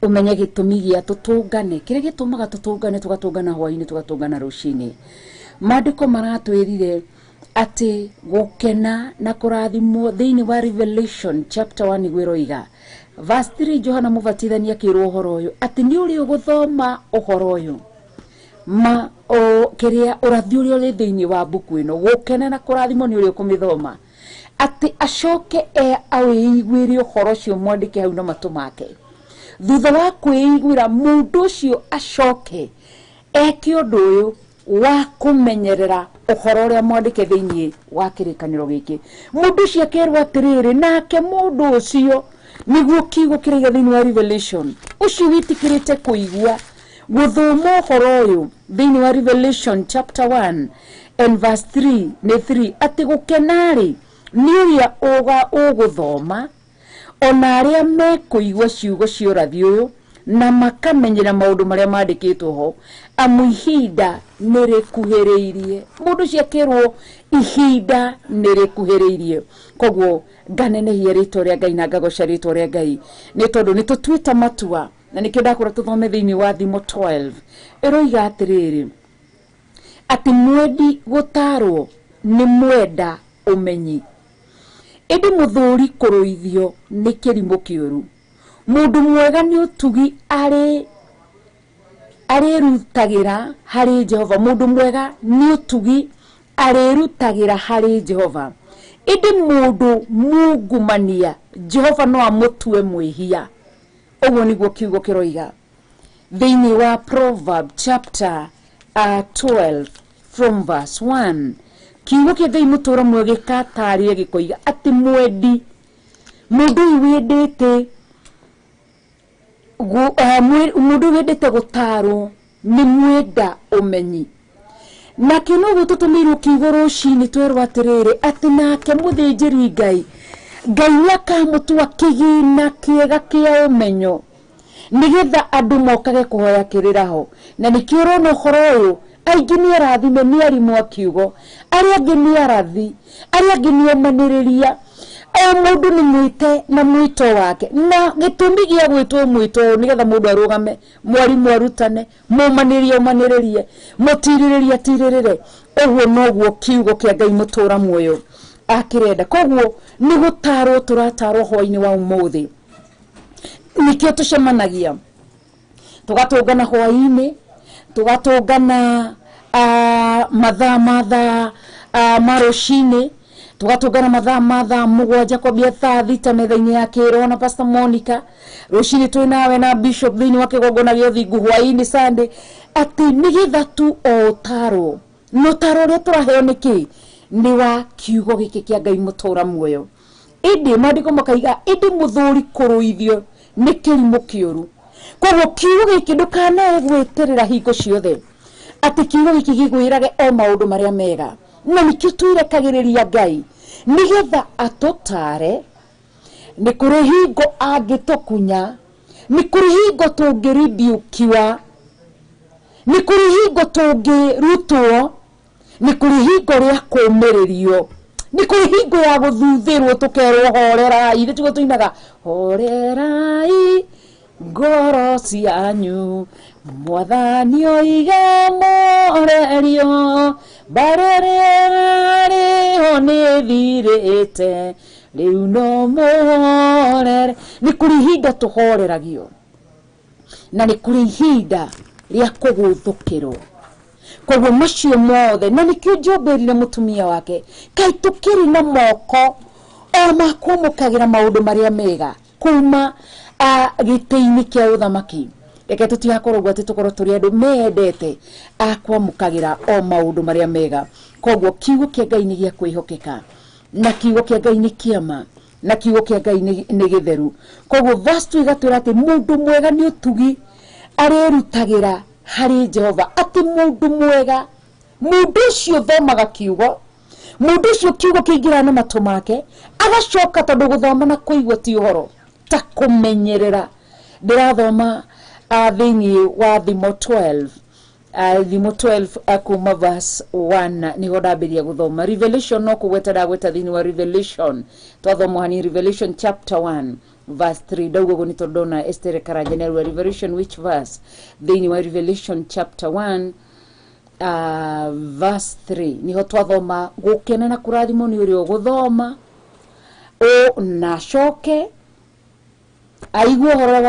Ũmenye gĩtũmi gĩa tũtũngane, kĩrĩa gĩtũmaga tũtũngane, tũgatũngana hwaĩ-inĩ, tũgatũngana rũcinĩ. Maandĩko maratwĩrire atĩ gũkena na kũrathimwo thĩinĩ wa Revelation chapter 1 nĩguo ĩroiga verse 3, Johana Mũbatithania akĩrwo ũhoro ũyũ atĩ nĩ ũrĩ ũgũthoma ũhoro ũyũ ma o kĩrĩa ũrathi ũrĩa ũrĩ thĩinĩ wa mbuku ĩno, gũkena na kũrathimwo nĩ ũrĩa ũkũmĩthoma, atĩ acoke awĩiguĩre ũhoro ũcio mwandĩke hau na matũ make. Thutha wa kwĩiguĩra mũndũ ũcio acoke eke ũndũ ũyũ wa kũmenyerera ũhoro ũrĩa mwandĩke thĩinĩ wa kĩrĩkanĩro gĩkĩ. Mũndũ ũcio akerwo atĩrĩrĩ, nake mũndũ ũcio nĩguo kiugo kĩraiga thĩinĩ wa Revelation, ũcio wĩtĩkĩrĩte kũigua gũthoma ũhoro ũyũ thĩinĩ wa Revelation chapter 1 and verse 3 nĩ 3, atĩ gũkena-rĩ nĩ ũrĩa ũgũthoma ona arĩa mekũigua ciugo cia ũrathi ũyũ na makamenyera maũndũ marĩa mandĩkĩtwo ho, amu ihinda nĩ rĩkuhĩrĩirie. Mũndũ ũcio akĩrwo ihinda nĩ rĩkuhĩrĩirie. Koguo nganenehia rĩtwa rĩa Ngai na ngagoca rĩtwa rĩa Ngai nĩ tondũ nĩ tũtuĩte matua, na nĩkĩo ndakũra tũthome thĩinĩ wa thimo 12 ĩroiga atĩrĩrĩ, atĩ mwendi gũtarwo nĩ mwenda ũmenyi, ĩndĩ mũthũri kũrũithio nĩ kĩrimũ kĩũru. Mũndũ mwega nĩ ũtugi arĩrutagĩra harĩ Jehova. Mũndũ mwega nĩ ũtugi arĩrutagĩra harĩ Jehova, ĩndĩ mũndũ mungumania Jehova no amũtue mwĩhia. Ũguo nĩguo kiugo kĩroiga thĩinĩ wa Proverb chapter 12 from verse 1. Kiugo kĩa Ngai mũtũra muoyo gĩkatarĩria gĩkoiga atĩ mwendi, mũndũ ũyũ wendete mũndũ wendete gũtarwo nĩ mwenda ũmenyi. Nake noguo tũtũmĩirwo kiugo rũcinĩ twerwo atĩrĩrĩ, atĩ nake mũthĩnjĩri Ngai, Ngai nĩakamũtua kĩgĩna kĩega kĩa ũmenyo nĩgetha andũ mokage kũhoya kĩrĩra ho. Na nĩkĩo ũrona ũhoro ũyũ aingĩ nĩ arathime nĩ arimũ a kiugo, arĩa angĩ nĩ arathi, arĩa angĩ nĩ omanĩrĩria. O mũndũ nĩ mwĩte na mwĩto wake, na gĩtũmi gĩa gwĩtwo mwĩto ũyũ nĩgetha mũndũ arũgame, mwarimũ arutane, mũmanĩrĩria ũmanĩrĩrie, mũtirĩrĩria atirĩrĩre. Ũguo noguo kiugo kĩa Ngai mũtũra muoyo akĩrenda. Koguo nĩ gũtarwo tũratarwo hwaĩ-inĩ wa ũmũthĩ, nĩkĩo tũcemanagia tũgatũngana hwaĩ-inĩ, tũgatũngana mathaa ma thaa ma rũcinĩ, tũgatũngana mathaa ma thaa 7 kwambia thaa 6 metha-inĩ ya kĩroho na Pastor Monica. Rũcinĩ twĩ nawe na Bishop thĩinĩ wa kĩgongona gĩa ũthingu hwaĩ-inĩ Sunday, atĩ nĩgetha tu o ũtarwo na ũtaro ũrĩa tũraheo nĩ kĩ? Nĩ wa kiugo gĩkĩ kĩa Ngai mũtũra muoyo. Ĩndĩ maandĩko makaiga ĩndĩ mũthũri kũrũithio nĩ kĩrimũ kĩũru. Koguo kiugo gĩkĩ ndũkanae gwĩtĩrĩra hingo ciothe atĩ kiugo gĩkĩ gĩkwĩrage o maũndũ marĩa mega, na nĩkĩo twĩrekagĩrĩria Ngai nĩgetha atũtare. Nĩ kũrĩ hingo angĩtũkunya, nĩ kũrĩ hingo tũngĩribiũkiwa, nĩ kũrĩ hingo tũngĩrutwo, nĩ kũrĩ hingo rĩa kũũmĩrĩrio. Nĩ kũrĩ hingo ya gũthuthĩrwo tũkerwo horerai, nĩ tiguo tũinaga horerai ngoro cianyu, mwathani oiga morerio, mbarĩrĩa rĩho nĩ thirĩte, rĩu no mũhorere. Nĩ kũrĩ ihinda tũhoreragio na nĩ kũrĩ ihinda rĩa kũgũthũkĩrwo. Koguo macio mothe, na nĩkĩo Job erire mũtumia wake, kaĩ tũkĩrĩ na moko o ma kwamũkagĩra maũndũ marĩa mega kuma gĩtĩ-inĩ kĩa ũthamaki. Reke tũtigakorwo ũguo atĩ tũkorwo tũrĩ andũ mendete a kwamũkagĩra o maũndũ marĩa mega. Koguo kiugo kĩa Ngai nĩ gĩa kwĩhokeka, na kiugo kĩa Ngai nĩ kĩama, na kiugo kĩa Ngai nĩ gĩtheru. Koguo verse 2 ĩgatwĩra atĩ mũndũ mwega nĩ ũtugi arĩrutagĩra harĩ Jehova, atĩ mũndũ mwega, mũndũ ũcio ũthomaga kiugo, mũndũ ũcio kiugo kĩingĩra na matũ make, agacoka tondũ gũthoma na kũigua ti ũhoro ta kũmenyerera. Ndĩrathoma thĩinĩ wa Thimo 12, Thimo 12 kuma verse 1 niho ndambĩrĩria gũthoma. Revelation no kũgweta ndagweta thĩinĩ wa Revelation, twathoma hani Revelation chapter 1 verse 3. Ndauga ũguo nĩ tondũ ndona Esther Karanja nĩ arauga Revelation which verse? Thĩinĩ wa Revelation chapter 1 verse 3 niho twathoma gũkena na kũrathimwo nĩ ũrĩa ũgũthoma o na acoke aigue ũhoro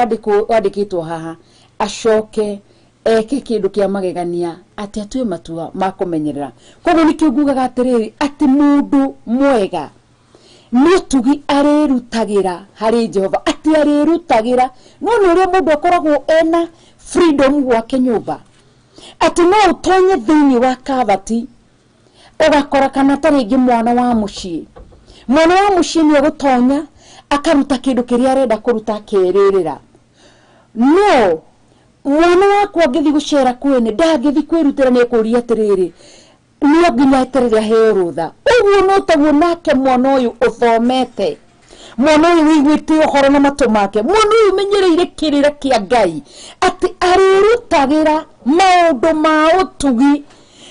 wandĩkĩtwo haha, acoke eke kĩndũ kĩa magegania atĩ atue matua ma kũmenyerera. Koguo nĩkĩo ngugaga atĩrĩrĩ, atĩ mũndũ mwega nĩ ũtugi arĩrutagĩra harĩ Jehova, atĩ arĩrutagĩra. No nĩ ũrĩa mũndũ akoragwo ena freedom gwake nyũmba, atĩ no ũtonye thĩinĩ wa kabati ũgakora kana ta rĩngĩ mwana wa mũciĩ, mwana wa mũciĩ nĩ egũtonya akaruta kĩndũ kĩrĩa arenda kũruta akerĩrĩra. No mwana wakwa angĩthiĩ gũcera kwene, ndangĩthiĩ kwĩrutĩra, nĩ ekũria atĩrĩrĩ, no nginya eterere aheo rũtha. Ũguo no taguo nake mwana ũyũ ũthomete, mwana ũyũ ũiguĩte ũhoro na matũ make, mwana ũyũ ũmenyereire kĩrĩra kĩa Ngai, atĩ arĩrutagĩra maũndũ ma ũtugi,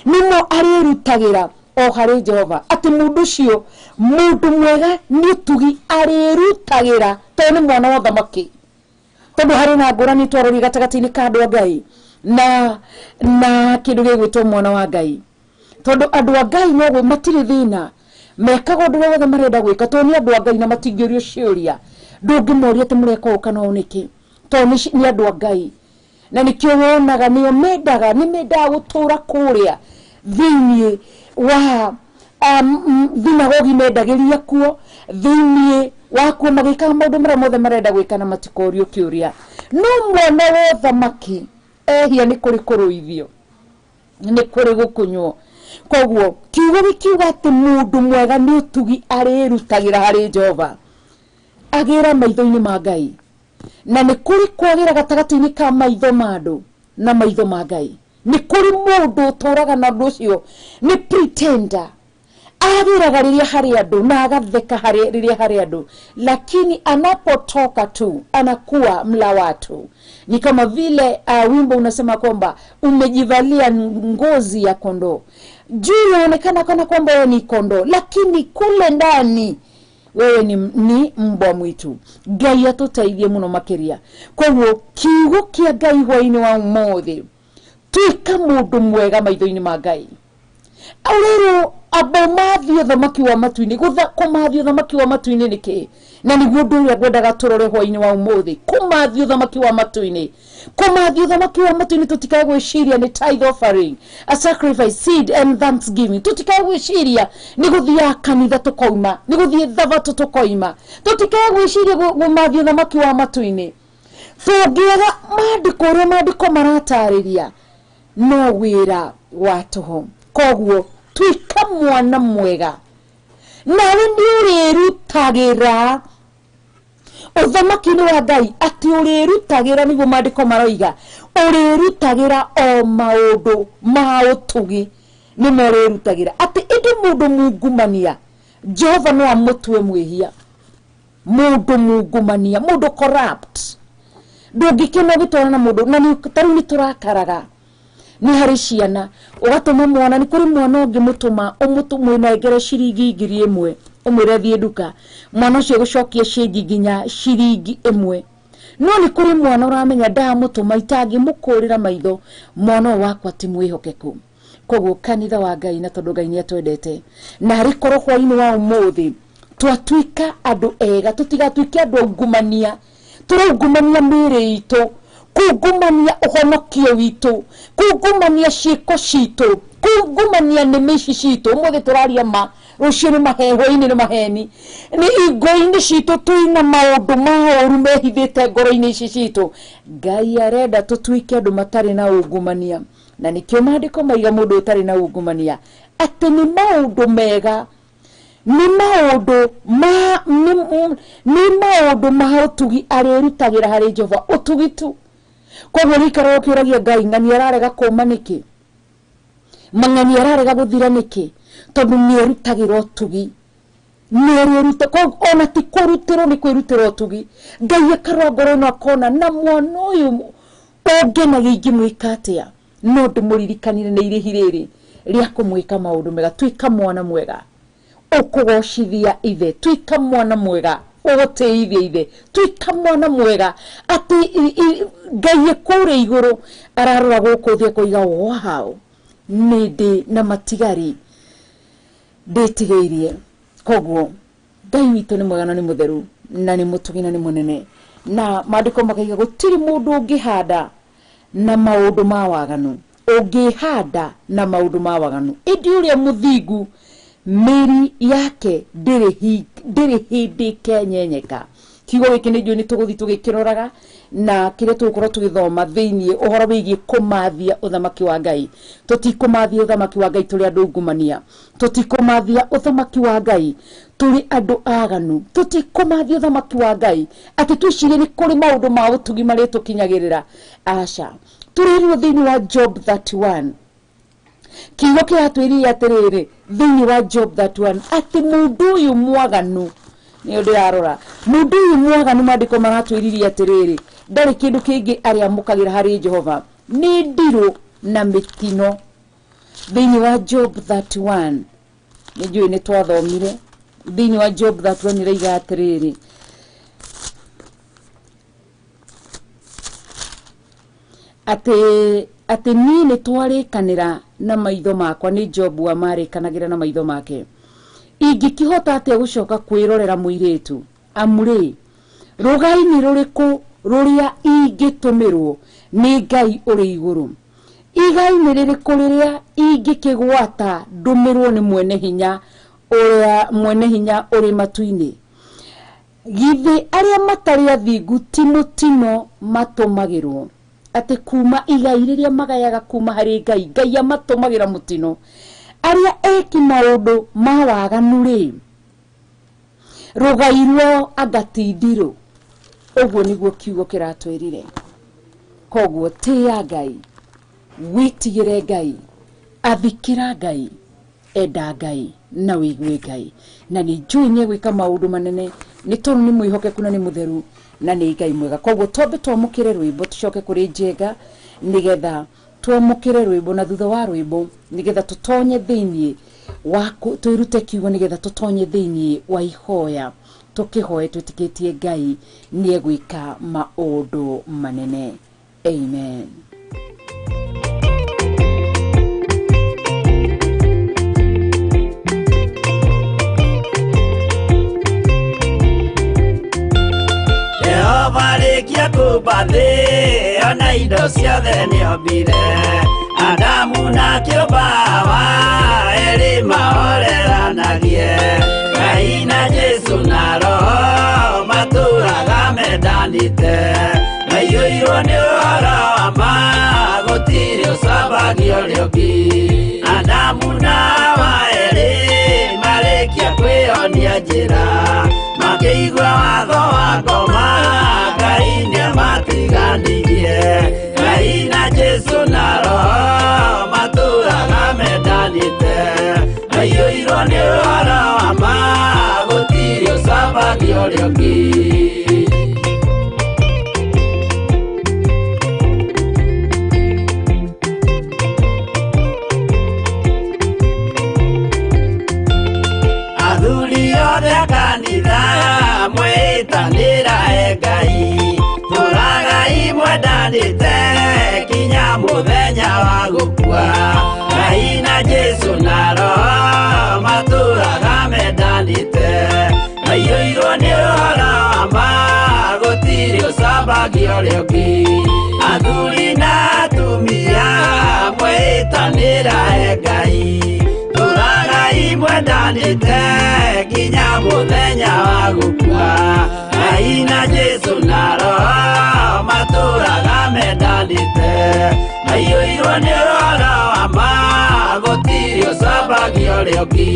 nĩmo arĩrutagĩra o harĩ Jehova. Atĩ mũndũ ũcio, mũndũ mwega nĩ ũtugi arĩrutagĩra, tondũ nĩ mwana wa ũthamaki. Tondũ harĩ na ngũrani twarori gatagatĩ-inĩ ka andũ a Ngai na kĩndũ gĩgwĩtwo mwana wa Ngai. Tondũ andũ a Ngai no matirĩ thĩna, mekaga ũndũ ũrĩa wothe marenda gwĩka, tondũ nĩ andũ a Ngai na matingĩũrio ciũria. Ndũngĩmoria atĩ mũreka ũũ kana ũũ nĩkĩ, tondũ nĩ andũ a Ngai. Na nĩkĩo wonaga nĩo mendaga, nĩ mendaga gũtũra kũrĩa thĩinĩ wa thinagogi, mendagĩria kuo thĩinĩ wa kuo, magĩkaga maũndũ marĩa mothe marenda gwĩka na matikorio kĩũria. No mwana wa ũthamaki ehia nĩ kũrĩ kũrũithio, nĩ kũrĩ gũkunywo. Koguo kiugo gĩkiuga atĩ mũndũ mwega nĩ ũtugi arĩrutagĩra harĩ Jehova, agĩra maitho-inĩ ma Ngai. Na nĩ kũrĩ kwagĩra gatagatĩ-inĩ ka maitho ma andũ na maitho ma Ngai. Nĩ kũrĩ mũndũ ũtũraga na ũndũ ũcio nĩ pretender, agĩraga rĩrĩa harĩ andũ na agatheka rĩrĩa harĩ andũ, lakini anapotoka tu anakuwa mla watu. Ni kama vile wimbo unasema kwamba umejivalia ngozi ya kondoo, juu inaonekana kana kwamba wewe ni kondoo, lakini kule ndani wewe ni mbwa mwitu. Ngai atũteithie mũno makĩria. Koguo kiugo kĩa Ngai hwaĩ-inĩ wa ũmũthĩ, tuĩka mũndũ mwega maitho-inĩ ma Ngai. Ũrerwo amba ũmathie ũthamaki wa matu-inĩ. Kũmathia ũthamaki wa matu-inĩ nĩ kĩĩ? Na nĩguo ũndũ ũrĩa ngwendaga tũrore hwaĩ-inĩ wa ũmũthĩ, kũmathia ũthamaki wa matu-inĩ. Kũmathia ũthamaki wa matu-inĩ, tũtikae gwĩciria nĩ tithe offering, a sacrifice, seed and thanksgiving. Tũtikae gwĩciria nĩ gũthiaga kanitha tũkoima, nĩ gũthiĩ thabatũ tũkoima. Tũtikae gwĩciria kũmathia ũthamaki wa matu-inĩ. Tũngĩaga maandĩko ũrĩa maandĩko maratarĩria, no wĩra wa tũhũ. Koguo tuĩka mwana mwega, nawe nĩ ũrĩrutagĩra ũthamaki-inĩ wa Ngai. Atĩ ũrĩrutagĩra, nĩguo maandĩko maroiga, ũrĩrutagĩra o maũndũ ma ũtugi nĩmo ũrĩrutagĩra. Atĩ ĩndĩ mũndũ mungumania, Jehova no amũtue mwĩhia. Mũndũ mungumania, mũndũ corrupt, ndũngĩkena ũgĩtwarana na mũndũ na tarĩu nĩ tũrakaraga Nĩ harĩ ciana ũgatũma mwana, nĩ kũrĩ mwana ũngĩmũtũma ũmũnengere ciringi 1000 ũmwĩre thiĩ nduka, mwana ũcio gũcokia ciringi nginya ciringi 1. No nĩ kũrĩ mwana ũramenya ndamũtũma itangĩmũkũrĩra maitho, mwana ũyũ wakwa ti mwĩhokeku. Koguo kanitha wa Ngai, na tondũ Ngai nĩ atwendete, na arĩ korwo hwainĩ wa ũmũthĩ twatuĩka andũ ega, tũtigatuĩke andũ aungumania, tũraungumania mĩĩrĩ itũ, kungumania ũhonokio witũ, kungumania ciĩko citũ, kungumania nĩmĩ ici citũ. Ũmũthĩ tũraria ma, rũciũ nĩ maheho-inĩ, nĩ maheni, nĩ ingo-inĩ citũ, twĩna maũndũ ma ũru mehithĩte ngoro-inĩ ici citũ. Ngai arenda tũtuĩke andũ matarĩ na ungumania, na nĩkĩo maandĩko maiga mũndũ ũtarĩ na ungumania atĩ nĩ maũndũ mega, nĩ maũndũ ma nĩ maũndũ ma ũtugi arĩrutagĩra harĩ Jehova, ũtugi tu. Koguo rĩikara ũkĩũragia Ngai, ng'ani ararega kũma nĩkĩ? Mang'ani ararega gũthira nĩkĩ? Tondũ nĩ erutagĩra ũtugi, nĩ ona ti kũrutĩrwo, nĩ kwĩrutĩra ũtugi. Ngai akarora ngoro ĩno akona na mwana ũyũ ũngenagia ingĩmwĩka atĩa, no ndĩmũririkanire nĩ irĩhi rĩrĩ rĩa kũmwĩka maũndũ mega. Tuĩka mwana mwega ũkũgocithia ithe, tuĩka mwana mwega ũgũtĩithia ithe, tuĩka mwana mwega atĩ Ngai kũrĩa igũrũ ararora gũkũ thĩ akoiga wow, nĩ ndĩ na matigari ndĩtigĩirie. Koguo Ngai witũ nĩ mwega na nĩ mũtheru na nĩ mũtugi na nĩ mũnene, na maandĩko makaiga gũtirĩ mũndũ ũngĩhanda na maũndũ ma waganu, ũngĩhanda na maũndũ ma waganu, ĩndĩ ũrĩa mũthingu mĩri yake ndĩrĩ hĩndĩ ĩkenyenyeka. Kiugo gĩkĩ nĩ njũĩ nĩ tũgũthiĩ tũgĩkĩroraga, na kĩrĩa tũgũkorwo tũgĩthoma thĩinĩ ũhoro wĩgiĩ kũmathia ũthamaki wa Ngai. Tũtikũmathia ũthamaki wa Ngai tũrĩ andũ ungumania, tũtikũmathia ũthamaki wa Ngai tũrĩ andũ aganu, tũtikũmathia ũthamaki wa Ngai atĩ twĩcirie nĩ kũrĩ maũndũ ma ũtugi marĩa tũkinyagĩrĩra. Aca, tũrĩrwo thĩinĩ wa Job 31. Kiugo kĩratwĩrire atĩrĩrĩ thĩinĩ wa Job 31 atĩ mũndũ ũyũ mwaganu, nĩ ndĩrarora mũndũ ũyũ mwaganu, maandĩko maratwĩririe atĩrĩrĩ ndarĩ kĩndũ kĩngĩ arĩamũkagĩra harĩ Jehova, nĩ ndirũ na mĩtino. Thĩinĩ wa Job 31, nĩ njũĩ nĩ twathomire thĩinĩ wa Job 31 ĩraiga atĩrĩrĩ, atĩ niĩ nĩ twarĩkanĩra na maitho makwa, nĩ Job amarĩkanagĩra na maitho make, ingĩkĩhota atĩa gũcoka kwĩrorera mũirĩtu? Amu rĩ, rũgai-inĩ rũrĩkũ rũrĩa ingĩtũmĩrwo nĩ Ngai ũrĩ igũrũ? Igai-inĩ rĩrĩkũ rĩrĩa ingĩkĩgwata ndũmĩrwo nĩ mwene hinya ũrĩa mwene hinya ũrĩ matu-inĩ? Githĩ arĩa matarĩ athingu ti mũtino matũmagĩrwo, atĩ kuma igai rĩrĩa magayaga kuma harĩ Ngai, Ngai amatũmagĩra mũtino. Arĩa eki maũndũ ma waganu rĩ, rũgai rwao anga ti ndirũ. Ũguo nĩguo kiugo kĩratwĩrire. Koguo tĩĩa Ngai, wĩtigĩre Ngai, athĩkĩra Ngai, enda Ngai na wĩigue Ngai, na nĩ njũĩ nĩ egwĩka maũndũ manene, nĩ tondũ nĩ mwĩhokeku na nĩ mũtheru na nĩ Ngai mwega. Koguo twambe twamũkĩre rwĩmbo, tũcoke kũrĩ Njenga nĩgetha twamũkĩre rwĩmbo, na thutha wa rwĩmbo nĩgetha tũtonye thĩinĩ wa twĩrute kiugo, nĩgetha tũtonye thĩinĩ wa ihoya, tũkĩhoe twĩtĩkĩtie Ngai nĩ egwĩka maũndũ manene. Amen. Jehova rĩkia kũmba thĩ, ona indo ciothe nĩombire, Adamu na kĩũmba Hawa, erĩ mahoreranagie. Ngai na Jesũ na Roho matũraga mendanĩte, maiyũirwo nĩ ũhoro wa ma, gũtirĩ ũcambagio ũrĩa ũngĩ. Adamu na Hawa erĩ marĩkia kwĩyonia njĩra, makĩigua watho wa ngoma, Ngai nĩamatiganirie. Ngai na Jesũ na Roho matũraga mendanĩte, maiyũirwo nĩ ũhoro wa ma, gũtirĩ ũcambagio ũrĩa ũngĩ. Ngai tũragai mwendanĩte kinya mũthenya wa gũkua Ngai na Jesũ na Roho matũraga mendanĩte maiyũirwo nĩ ũhoro wa ma gũtirĩ ũcambagia ũrĩa ũngĩ athuri na atumia mwĩtanĩra he Ngai tũragai mwendanĩte nginya mũthenya wa gũkua Ngai na Jesũ na Roho matũraga mendanĩte maiyũirwo nĩ ũhoro wa ma gũtirĩ ũcambagia ũrĩa ũngĩ.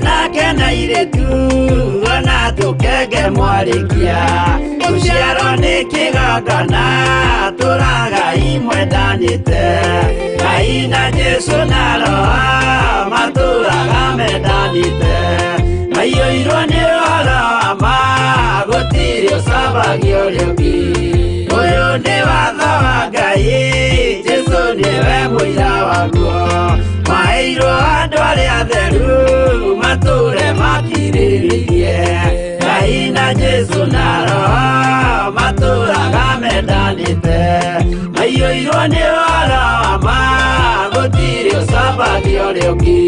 Nake na irĩtu ona tũkenge mwarĩkia gũciarwo nĩ kĩgongona tũragai mwendanĩte Ngai na Jesũ na Roho matũraga mendanĩte maiyũirwo nĩ ũhoro wa ma gũtirĩ ũcambagia ũrĩa ũngĩ ũyũ nĩ watho wa Ngai Jesũ nĩwe mũira waguo maheirwo andũ arĩa atheru matũre makirĩrĩirie Ngai na Jesũ na Roho matũraga mendanĩte maiyũirwo nĩ ũhoro wa ma gũtirĩ ũcambagia ũrĩa ũngĩ.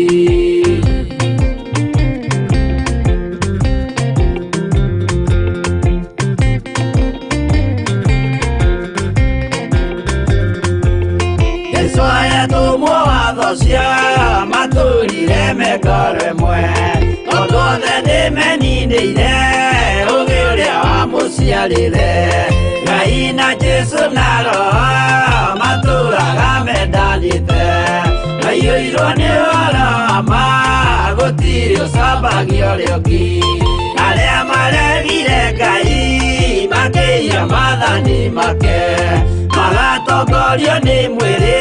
Jesũ ayatũmwo watho cia matũrire mekore mwe tondũ othe nĩmeninĩire ũgĩ ũrĩa wamũciarire Ngai na Jesũ na Roho matũraga mendanĩte maiyũirwo nĩ ũhoro wa ma gũtirĩ ũcambagia ũrĩa ũngĩ arĩa maregire Ngai makĩiya maathani make magatongorio nĩ mwĩrĩ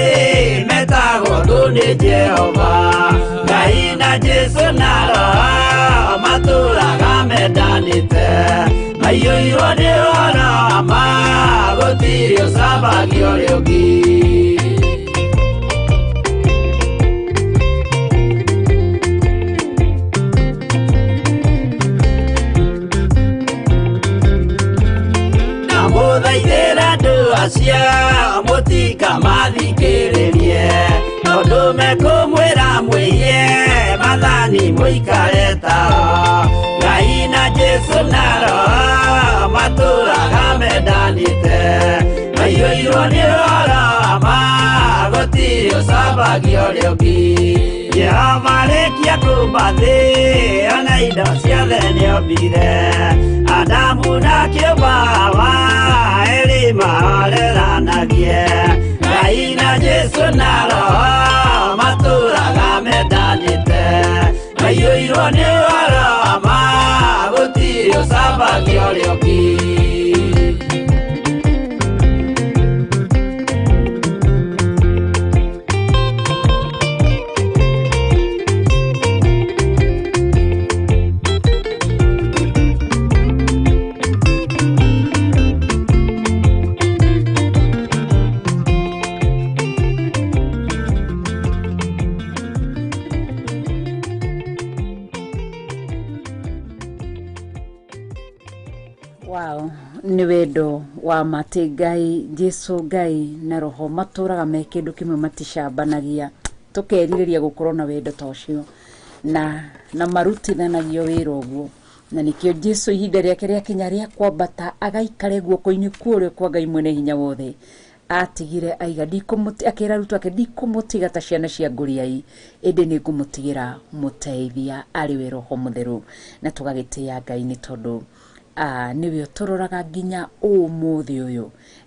metagwo thũ nĩ Jehova Ngai na Jesũ na Roho matũraga mendanĩte maiyũirwo nĩ ũhoro wa ma gũtirĩ ũcambagia ũrĩa ũngĩ. Ndamũthaithĩra andũ acio mũtikamathikĩrĩrie tondũ mekũmwĩra mwĩiye maathani mũikare tao Ngai na Jesũ na Roho matũraga mendanĩte maiyũirwo nĩ ũhoro wa ma gũtirĩ ũcambagia ũrĩa ũngĩ Jehova arĩkia kũũmba thĩ ona indo ciothe nĩombire Adamu na kĩũmba Hawa erĩ mahoreranagie Ngai na Jesũ na Roho matũraga mendanĩte maiyũirwo nĩ ũhoro wa ma gũtirĩ ũcambagia ũrĩa ũngĩ. Wow, nĩ wendo wa mate Ngai Jesũ Ngai na Roho matũraga me kĩndũ kĩmwe maticambanagia tũkerirĩria gũkorwo na wendo ta ũcio na marutithanagio wĩra ũguo na nĩkĩo Jesũ ihinda rĩake rĩakinya rĩa kwambata agaikare guoko-inĩ kũrĩa kwa Ngai mwene hinya wothe atigire aiga akĩra arutwo ake ndikũmũtiga ta ciana cia ngũriai ĩndĩ nĩ ngũmũtigĩra mũteithia arĩ we Roho Mũtheru na tũgagĩtĩĩa Ngai nĩ tondũ nĩwe ũtũroraga nginya ũmũthĩ ũyũ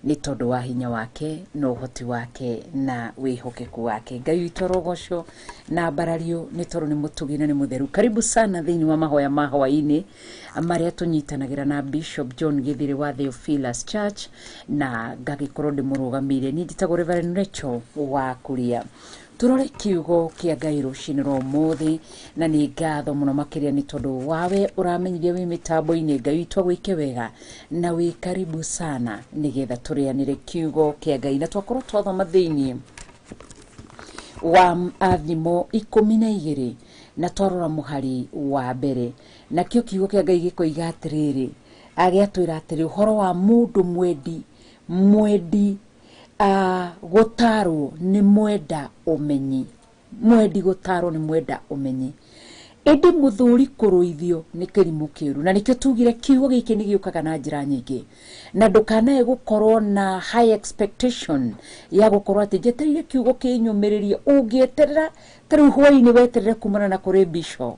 nĩ tondũ wa hinya wake na ũhoti wake na wĩhokeku wake. Ngai witũ arogocwo na mbarario nĩ tondũ nĩ mũtugi na nĩ mũtheru. Karibu sana thĩinĩ wa mahoya ma hwaĩ-inĩ marĩa tũnyitanagĩra na Bishop John Githiri wa Theophilus Church na ngagĩkorwo ndĩmũrũgamĩire niĩ njĩtagwo Reverend Rachel wa Kuria. Tũrore kiugo kĩa Ngai rũcinĩ rwa ũmũthĩ, na nĩ ngatho mũno makĩria nĩ tondũ wawe ũramenyithia wĩ mĩtambo-inĩ. Ngai witũ agwĩke wega na wĩ karibu sana nĩgetha tũrĩanĩre kiugo kĩa Ngai. Na twakorwo twathoma thĩinĩ wa Athimo 12 na twarora mũhari wa mbere, nakĩo kiugo kĩa Ngai gĩkoiga atĩrĩrĩ, agĩatwĩra atĩrĩ ũhoro wa mũndũ mwendi gũtarwo nĩ mwenda ũmenyi, mwendi gũtarwo nĩ mwenda ũmenyi, ĩndĩ mũthuri kũrũithio nĩ kĩrimũ kĩũru. Na nĩkĩo tugire kiugo gĩkĩ nĩ gĩũkaga na njĩra nyingĩ, na ndũkanae gũkorwo na high expectation ya gũkorwo atĩ njetereire kiugo kĩnyũmĩrĩrie. Ũngĩeterera ta rĩu hwaĩ-inĩ weterere kumana na kũrĩ bishop,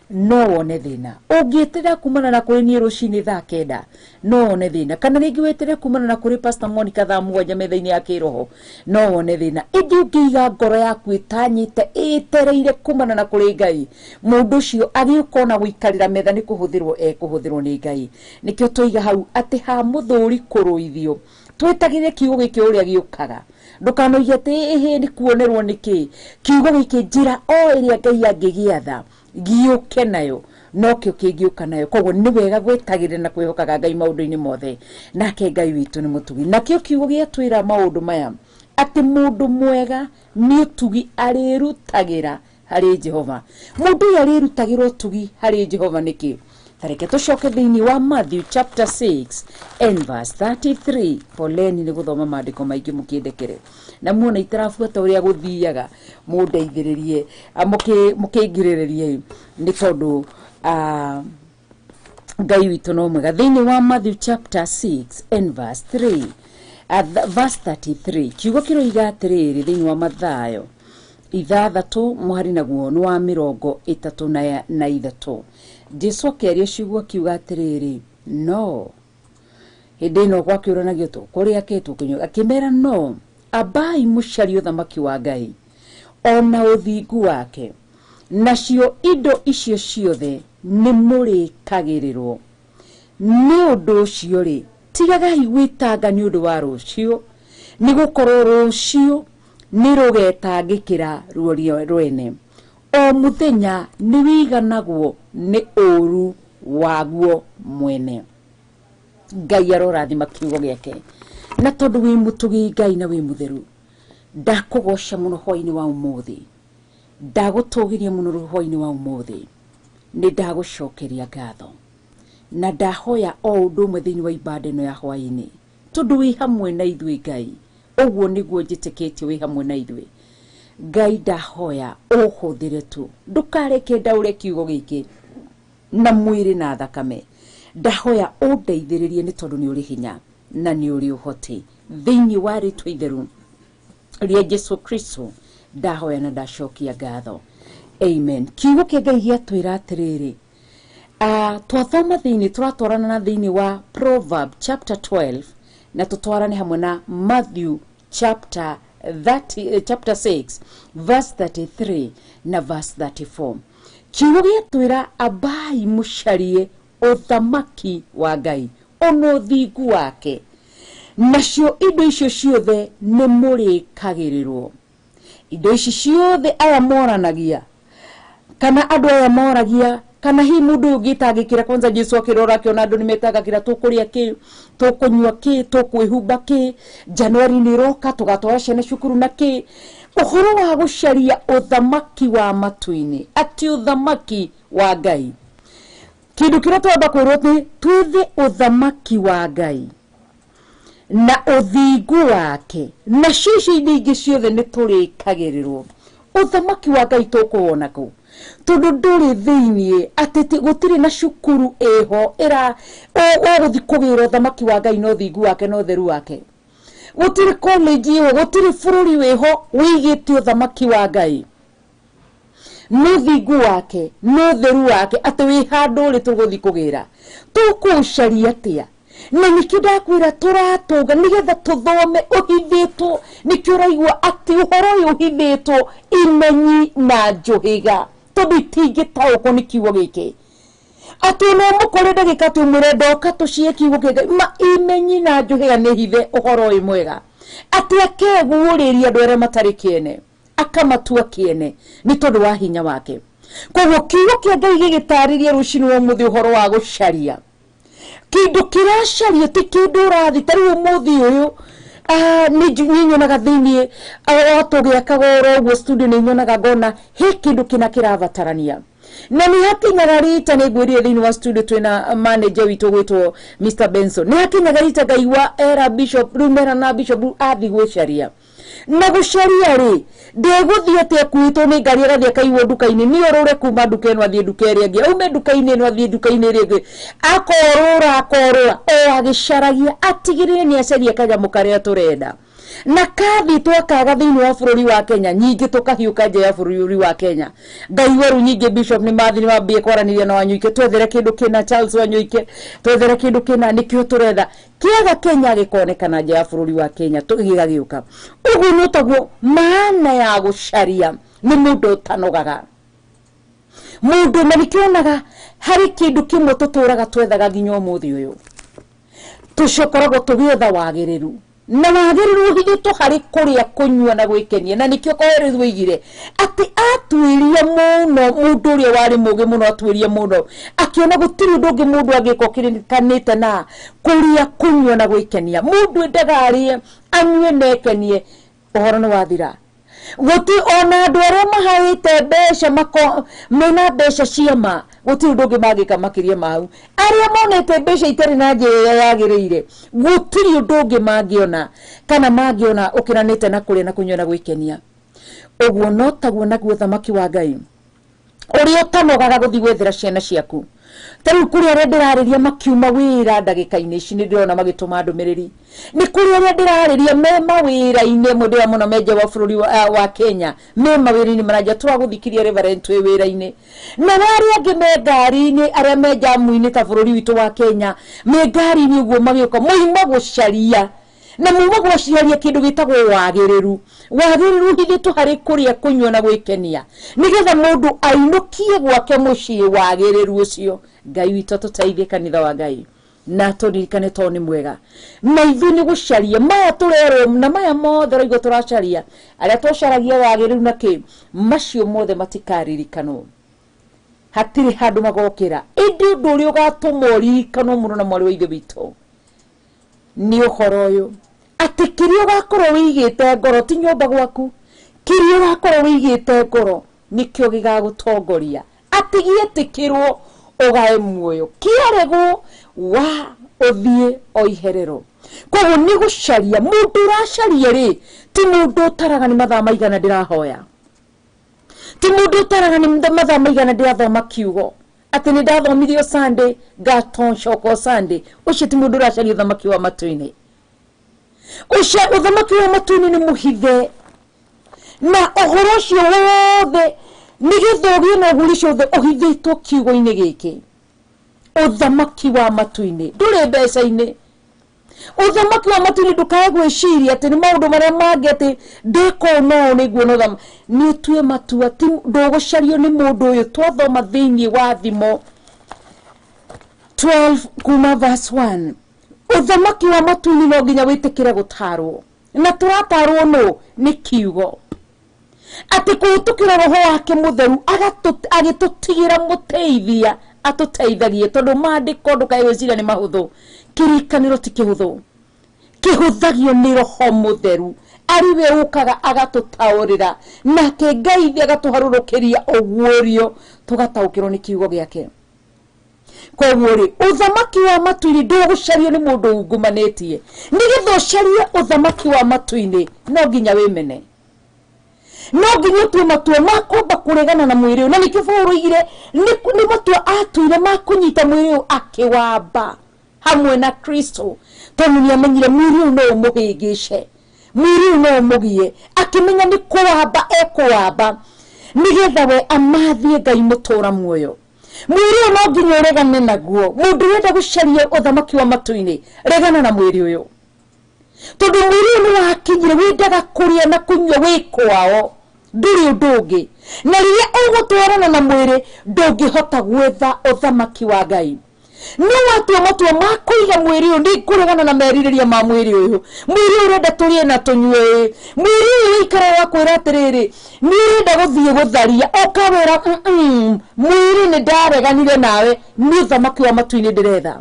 no wone thĩna. Ũngĩeterera kumana na kũrĩ niĩ rũcinĩ thaa 9, no wone thĩna. Kana rĩngĩ weterere kumana na kũrĩ Pastor Monica thaa 7 metha-inĩ ya kĩroho, no wone thĩna. Ĩndĩ ũngĩiga ngoro yaku ĩtanyĩte ĩtereire kumana na kũrĩ Ngai, mũndũ ũcio agĩũka ona gũikarĩra metha nĩ kũhũthĩrwo ekũhũthĩrwo nĩ Ngai. Nĩkĩo tũiga hau atĩ ha mũthuri kũrũithio, twĩtagĩre kiugo gĩkĩ ũrĩa gĩũkaga. Ndũkanoige atĩ ĩhĩ nĩ kuonerwo nĩkĩ. Kiugo gĩkĩ njĩra o ĩrĩa Ngai angĩgĩatha gĩũke nayo, nokĩo kĩngĩũka nayo. Koguo nĩ wega gwĩtagĩrĩra na kwĩhokaga Ngai maũndũ-inĩ mothe, nake Ngai witũ nĩ mũtugi. Nakĩo kiugo gĩatwĩra maũndũ maya atĩ mũndũ mwega nĩ ũtugi arĩrutagĩra harĩ Jehova. Mũndũ ũyũ arĩrutagĩra ũtugi harĩ Jehova nĩkĩ? Tareke tũcoke thĩinĩ wa Matthew chapter 6 and verse 33. Poleni nĩ gũthoma maandĩko maingĩ mũkĩndekere, na muona itarabuata ũrĩa gũthiaga, mũndeithĩrĩrie, mũkĩngirĩrĩrie nĩ tondũ Ngai witũ no mwega. Thĩinĩ wa Matthew chapter 6 and verse 3, verse 33, kiugo kĩroiga atĩrĩrĩ thĩinĩ wa Mathayo 6 mũhari naguo nĩ wa 33. Jesu akĩaria ciugo akiuga atĩrĩrĩ, no hĩndĩ ĩno gwakĩũranagio tũkũrĩa kĩ tũkũnyua, akĩmera no ambai mũcarie ũthamaki wa Ngai ona ũthingu wake, nacio indo icio ciothe nĩ mũrĩkagĩrĩrwo. Nĩ ũndũ ũcio rĩ, tigagai gwĩtanga nĩ ũndũ wa rũciũ, nĩ gũkorwo rũciũ nĩ rũgetangĩkĩra ruo rwene. O mũthenya nĩ wĩiganagwo nĩ ũũru waguo mwene. Ngai arorathima kiugo gĩake, na tondũ wĩ mũtugi Ngai na wĩ mũtheru, ndakũgoca mũno hwaĩ-inĩ wa ũmũthĩ, ndagũtũgĩria mũno hwaĩ-inĩ wa ũmũthĩ, nĩ ndagũcokeria ngatho na ndahoya o ũndũ ũmwe thĩinĩ wa ibanda ĩno ya hwaĩ-inĩ, tondũ wĩ hamwe na ithuĩ Ngai, ũguo nĩguo njĩtĩkĩtie wĩ hamwe na ithuĩ Ngai. Ndahoya ũhũthĩre tu, ndũkareke ndaũre kiugo gĩkĩ na mwĩrĩ na thakame. Ndahoya ũndeithĩrĩrie nĩ tondũ nĩ ũrĩ hinya na nĩ ũrĩ ũhoti. Thĩinĩ wa rĩtwa itheru rĩa Jesu Kristo ndahoya na ndacokia ngatho, amen. Kiugo kĩa Ngai gĩatwĩra atĩrĩrĩ, twathoma thĩinĩ, tũratwarana na thĩinĩ wa Proverb chapter 12 na tũtwarane hamwe na Matthew chapter 30, chapter 6 verse 33 na verse 34. Kiugo gĩatwĩra ambai mũcarie ũthamaki wa Ngai ona ũthingu wake, nacio indo icio ciothe nĩ mũrĩkagĩrĩrwo. Indo ici ciothe aya moranagia, kana andũ aya moragia, kana hihi mũndũ ũyũ ũngĩtangĩkĩra kwanza Jesu akĩrora akĩona andũ nĩ metangagĩra, tũkũrĩa kĩ, tũkũnyua kĩ, tũkwĩhumba kĩ, Januari nĩ ĩroka, tũgatwara ciana cukuru na kĩ. Ũhoro wa gũcaria ũthamaki wa matu-inĩ, atĩ ũthamaki wa Ngai, kĩndũ kĩrĩa twamba kwĩrwo nĩ twĩthe ũthamaki wa Ngai na ũthingu wake, nacio icio indo ingĩ ciothe nĩ tũrĩkagĩrĩrwo. Ũthamaki wa Ngai tũkũwona kũ? Tondũ ndũrĩ thĩiniĩ, atĩ gũtirĩ na cukuru ĩho ĩra ũgũthiĩ kũgĩra ũthamaki wa Ngai na ũthingu wake na ũtheru wake. Gũtirĩ college ĩho, gũtirĩ bũrũri wĩho wĩigĩte ũthamaki wa Ngai nĩ ũthingu wake na ũtheru wake, atĩ wĩ handũ ũrĩ tũgũthiĩ kũgĩra. Tũkũũcaria atĩa? Na nĩkĩo ndakwĩra tũratũnga nĩgetha tũthome ũhithĩtwo. Nĩkĩo ũraigua atĩ ũhoro ũyũ ũhithĩtwo imenyi na njũhĩga, tondũ itingĩtaũkwo nĩ kiugo gĩkĩ. Atĩ ona ũmũkore ndagĩka atĩ ũmwĩre ndoka tũcie kiugo kĩa Ngai, ma imenyi na njũhĩga nĩ hithe ũhoro ũyũ mwega, atĩ akeguũrĩria andũ arĩa matarĩ kĩene. akamatua kĩene nĩ tondũ wa hinya wake. Koguo kiugo kĩa Ngai gĩgĩtarĩria rũcinĩ rwa ũmũthĩ ũhoro wa gũcaria kĩndũ kĩracario ti kĩndũ ũrathi ta rĩu ũmũthĩ ũyũ nĩ nyonaga thĩiniĩ o tũgĩakaga oro ũguo studio nĩ nyonaga ngona he kĩndũ kĩna kĩrabatarania na nĩ hakinyaga rita nĩ ngwĩrire thĩinĩ wa studio twĩna manager witũ gwĩtwo Mr Benson nĩ hakinyaga rita ngaigua era bishop rĩu mera na bishop rĩu athiĩ gwĩcaria na gũcaria rĩ ndegũthiĩ atĩ akuĩtwo nĩ ngari agathiĩ akaigwo nduka-inĩ nĩ orũre kuma nduka ĩno athiĩ nduka ĩrĩa ĩngĩ aume nduka-inĩ ĩno athiĩ nduka-inĩ ĩrĩa ĩngĩ akorũra akorũra o agĩcaragia atigĩrĩre nĩ acaria kanyamũ karĩa tũrenda na kathi twakaga thĩinĩ wa bũrũri wa Kenya nyingĩ tũkahiũka nja ya bũrũri wa Kenya ngaigua rĩu nyingĩ bishop nĩ mathi nĩ mambie kwaranĩria na Wanyoike twethere kĩndũ kĩna Charles Wanyoike twethere kĩndũ kĩna nĩkĩo tũretha kĩaga Kenya gĩkonekana nja ya bũrũri wa Kenya gĩgagĩũka ũguo nĩ taguo maana ya gũcaria nĩ mũndũ ũtanogaga mũndũ na nĩkĩonaga harĩ kĩndũ kĩmwe tũtũraga twethaga nginya ũmũthĩ ũyũ tũcokoragwo tũgĩetha wagĩrĩru na wagĩrĩru ũhithĩtwo harĩ kũrĩa kũnyua na gwĩkenia na nĩkĩo Kohelethu oigire atĩ atuĩria mũno mũndũ ũrĩa warĩ mũũgĩ mũno atuĩria mũno akĩona gũtirĩ ũndũ ũngĩ mũndũ angĩka ũkĩrĩkanĩte na kũrĩa kũnyua na gwĩkenia mũndũ endaga arĩe anyue na ekenie ũhoro nĩ wathira gũti ona andũ arĩa mahaĩte mbeca mena mbeca cia ma gũtirĩ ũndũ ũngĩ mangĩka makĩria ma hau arĩa monete mbeca itarĩ na njĩra ĩrĩa yagĩrĩire gũtirĩ ũndũ ũngĩ mangĩona kana mangĩona ũkĩranĩte na kũrĩa na kũnyua na gwĩkenia ũguo no taguo naguo ũthamaki wa Ngai ũrĩa ũtanogaga gũthiĩ gwethera ciana ciaku ta rĩu kũrĩ arĩa ndĩrarĩria makiuma wĩra ndagĩka-inĩ ici nĩ ndĩrona magĩtũma ndũmĩrĩri nĩ kũrĩ arĩa ndĩrarĩria me mawĩra-inĩ amwe ndĩramona me nja wa bũrũri wa Kenya me mawĩra-inĩ maranja twagũthikiria Reverend twĩ wĩra-inĩ na arĩa angĩ me ngari-inĩ arĩa me njamu-inĩ ta bũrũri witũ wa Kenya me ngari-inĩ ũguo magĩũka moima gũcaria na muma gũcaria kĩndũ gĩtagwo wagĩrĩru wagĩrĩru ũhithĩtwo harĩ kũrĩa kũnyua na gwĩkenia nĩgetha mũndũ ainũkie gwake mũciĩ wagĩrĩru ũcio Ngai witũ atũteithie kanitha wa Ngai na tũririkane tondũ nĩ mwega na ithuĩ nĩ gũcaria maya tũrerwo na maya mothe ũraigua tũracaria arĩa tũcaragia wagĩrĩru na kĩ macio mothe matikaririkanwo hatirĩ handũ magokĩra ĩndĩ ũndũ ũrĩa ũgatũma ũririkanwo mũno na mwarĩ wa ithe witũ nĩ ũhoro ũyũ atĩ kĩrĩa ũgakorwo wĩigĩte ngoro ti nyũmba gwaku kĩrĩa ũgakorwo wĩigĩte ngoro nĩkĩo gĩgagũtongoria atĩ gĩetĩkĩrwo ũgae muoyo kĩaregwo wa ũthiĩ o iherero koguo nĩ gũcaria mũndũ ũracaria rĩ ti mũndũ ũtaraga nĩ mathaa maigana ndĩrahoya ti mũndũ ũtaraga nĩ mathaa maigana ndĩrathoma kiugo atĩ nĩ ndathomithio Sunday ngatoncoka Sunday ũcio ti mũndũ ũracaria ũthamaki wa matu-inĩ ũcio ũthamaki wa matu-inĩ nĩ mũhithe na ũhoro ũcio wothe nĩgetha ũgĩe na ũguni ũcio wothe ũhithĩtwo kiugo-inĩ gĩkĩ ũthamaki wa matu-inĩ ndũrĩ mbeca-inĩ ũthamaki wa matu-inĩ ndũkae gwĩciria atĩ nĩ maũndũ marĩa mangĩ atĩ ndĩka ũũ na ũũ nĩguo na ũthama nĩ ũtue matua ti ndũgũcario nĩ mũndũ ũyũ twathoma thĩinĩ wa Thimo 12 kuma verse 1 ũthamaki wa matu-inĩ no nginya wĩtĩkĩre gũtarwo na tũratarwo nũ nĩ kiugo atĩ kũhĩtũkĩra roho wake mũtheru agĩtũtigĩra mũteithia atũteithagie tondũ maandĩko ndũkae gwĩciria nĩ mahũthũ kĩrĩkanĩro ti kĩhũthũ kĩhũthagio nĩ roho mũtheru arĩ we ũkaga agatũtaũrĩra nake Ngai ithe agatũharũrũkĩria ũguũrio tũgataũkĩrwo nĩ kiugo gĩake koguo rĩ ũthamaki wa matu-inĩ ndũgũcario nĩ mũndũ ungumanĩtie nĩgetha ũcarie ũthamaki wa matu-inĩ no nginya wĩmene no nginya ũtue matua ma kwamba kũregana na mwĩrĩ ũyũ na nĩkĩo Paũlũ oigire nĩ matua atuire ma kũnyita mwĩrĩ ũyũ akĩwamba hamwe na Kristo tondũ nĩ amenyire mwĩrĩ ũyũ no ũmũhĩngĩce mwĩrĩ ũyũ no ũmũgie akĩmenya nĩ kũwamba ekũwamba nĩgetha we amathie Ngai mũtũra muoyo mwĩrĩ ũyũ no nginya ũregane naguo mũndũ ũrenda gũcaria ũthamaki wa matu-inĩ regana na mwĩrĩ ũyũ tondũ mwĩrĩ ũyũ nĩ wakinyire wendaga kũrĩa na kũnyua wĩ kwao ndũrĩ ũndũ ũngĩ na rĩrĩa ũgũtwarana na mwĩrĩ ndũngĩhota gwetha ũthamaki wa Ngai No watua matua ma kũiga mwĩrĩ ũyũ, nĩ kũregana na merirĩria ma mwĩrĩ ũyũ. Mwĩrĩ ũyũ ũrenda tũrĩe na tũnyue, mwĩrĩ ũyũ ũikara wa kwĩra atĩrĩrĩ, nĩ ũrenda gũthiĩ gũtharia, ũkawĩra mwĩrĩ nĩ ndareganire nawe, nĩ ũthamaki wa matu-inĩ ndĩretha.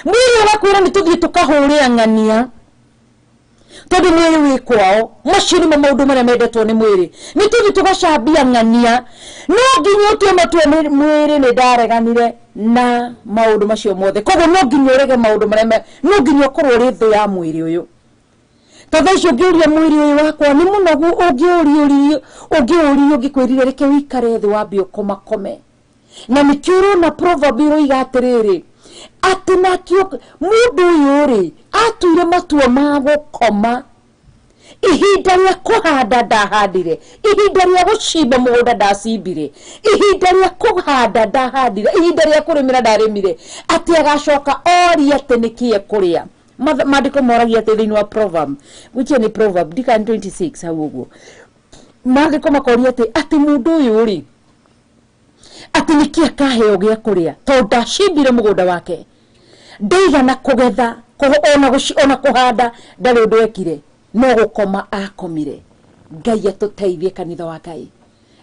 Mwĩrĩ ũgakwĩra nĩ tũthiĩ tũkahũre ng'ania, tondũ mwĩrĩ wĩ kwao. Macio nĩmo maũndũ marĩa mendetwo nĩ mwĩrĩ, nĩ tũthiĩ tũgacambia ng'ania. No nginya ũtue matua, mwĩrĩ nĩ ndareganire na maũndũ macio mothe. Koguo no nginya ũrege maũndũ marĩa, no nginya ũkorwo ũrĩ thũ ya mwĩrĩ ũyũ. Ta thaa icio ũngĩũria mwĩrĩ ũyũ wakwa nĩ mũnogu, ũngĩũrio ũngĩkwĩrire reke ũikare thĩ wambe ũkomakome. Na nĩkĩo ũrona proverb ĩroiga atĩrĩrĩ, atĩ nakĩo mũndũ ũyũ rĩ atuire matua ma gũkoma, ihinda rĩa kũhanda ndahandire, ihinda rĩa gũcimba mũgũnda ndacimbire, ihinda rĩa kũhanda ndahandire, ihinda rĩa kũrĩmĩra ndarĩmire, atĩ agacoka orie atĩ nĩkĩ ekũrĩa. Maandĩko moragia atĩ thĩinĩ wa proverb, wikie nĩ proverb ndikani 26 hau ũguo, maandĩko makoria atĩ mũndũ ũyũ rĩ atĩ nĩkĩ akaheo gĩa kũrĩa, tondũ ndacimbire mũgũnda wake, ndaigana kũgetha ona kũhanda ndarĩ ũndũ ekire, no gũkoma akomire. Ngai atũteithie kanitha wa Ngai,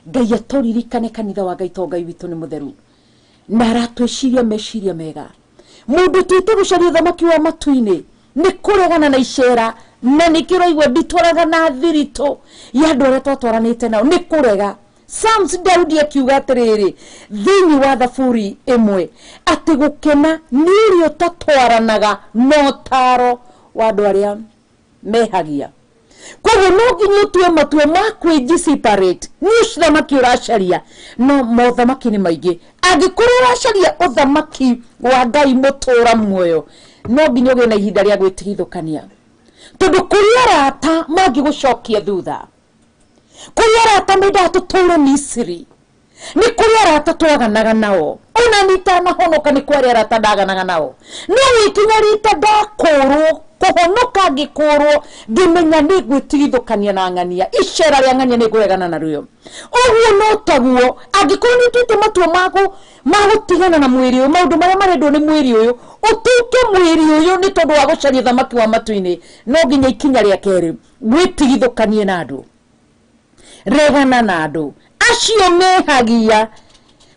Ngai atũririkane kanitha wa Ngai, tondũ Ngai witũ nĩ mũtheru na aratwĩciria meciria mega. Mũndũ tuĩte gũcaria ũthamaki wa matu-inĩ nĩ kũregana na icera, na nĩkĩo ũraigua nditwaraga na thiritũ ya andũ arĩa twatwaranĩte nao, nĩ kũrega. Psalms Daudi akiuga atĩrĩrĩ thĩinĩ wa Thaburi ĩmwe, atĩ gũkena nĩ ũrĩa ũtatwaranaga na ũtaaro wa andũ arĩa mehagia. Koguo no nginya ũtue matua ma kwĩji separate. Nĩ ũthamaki ũracaria, no mothamaki nĩ maingĩ. Angĩkorwo ũracaria ũthamaki wa Ngai mũtũra muoyo, no nginya ũgĩe na ihinda rĩa gwĩtigithũkania, tondũ kũrĩ arata mangĩgũcokia thutha, kũrĩ arata mendaga tũtũre Misiri, nĩ kũrĩ arata twaganaga nao, ona niĩ itanahonoka nĩ kwarĩ arata ndaganaga nao, no gĩkinya rita ndakũrwo kũhonoka ngĩkũrwo ngĩmenya nĩ ngwĩtigithũkania na ng'ania, icera rĩa ng'ania nĩ ngũregana narĩo. Ũguo no taguo angĩkorwo nĩ ũtuĩte matua ma gũtigana na mwĩrĩ ũyũ, maũndũ marĩa marendwo nĩ mwĩrĩ ũyũ, ũtuĩke mwĩrĩ ũyũ nĩ tondũ wa gũcaria ũthamaki wa matu-inĩ, no nginya ikinya rĩa kerĩ wĩtigithũkanie na andũ, regana na andũ acio mehagia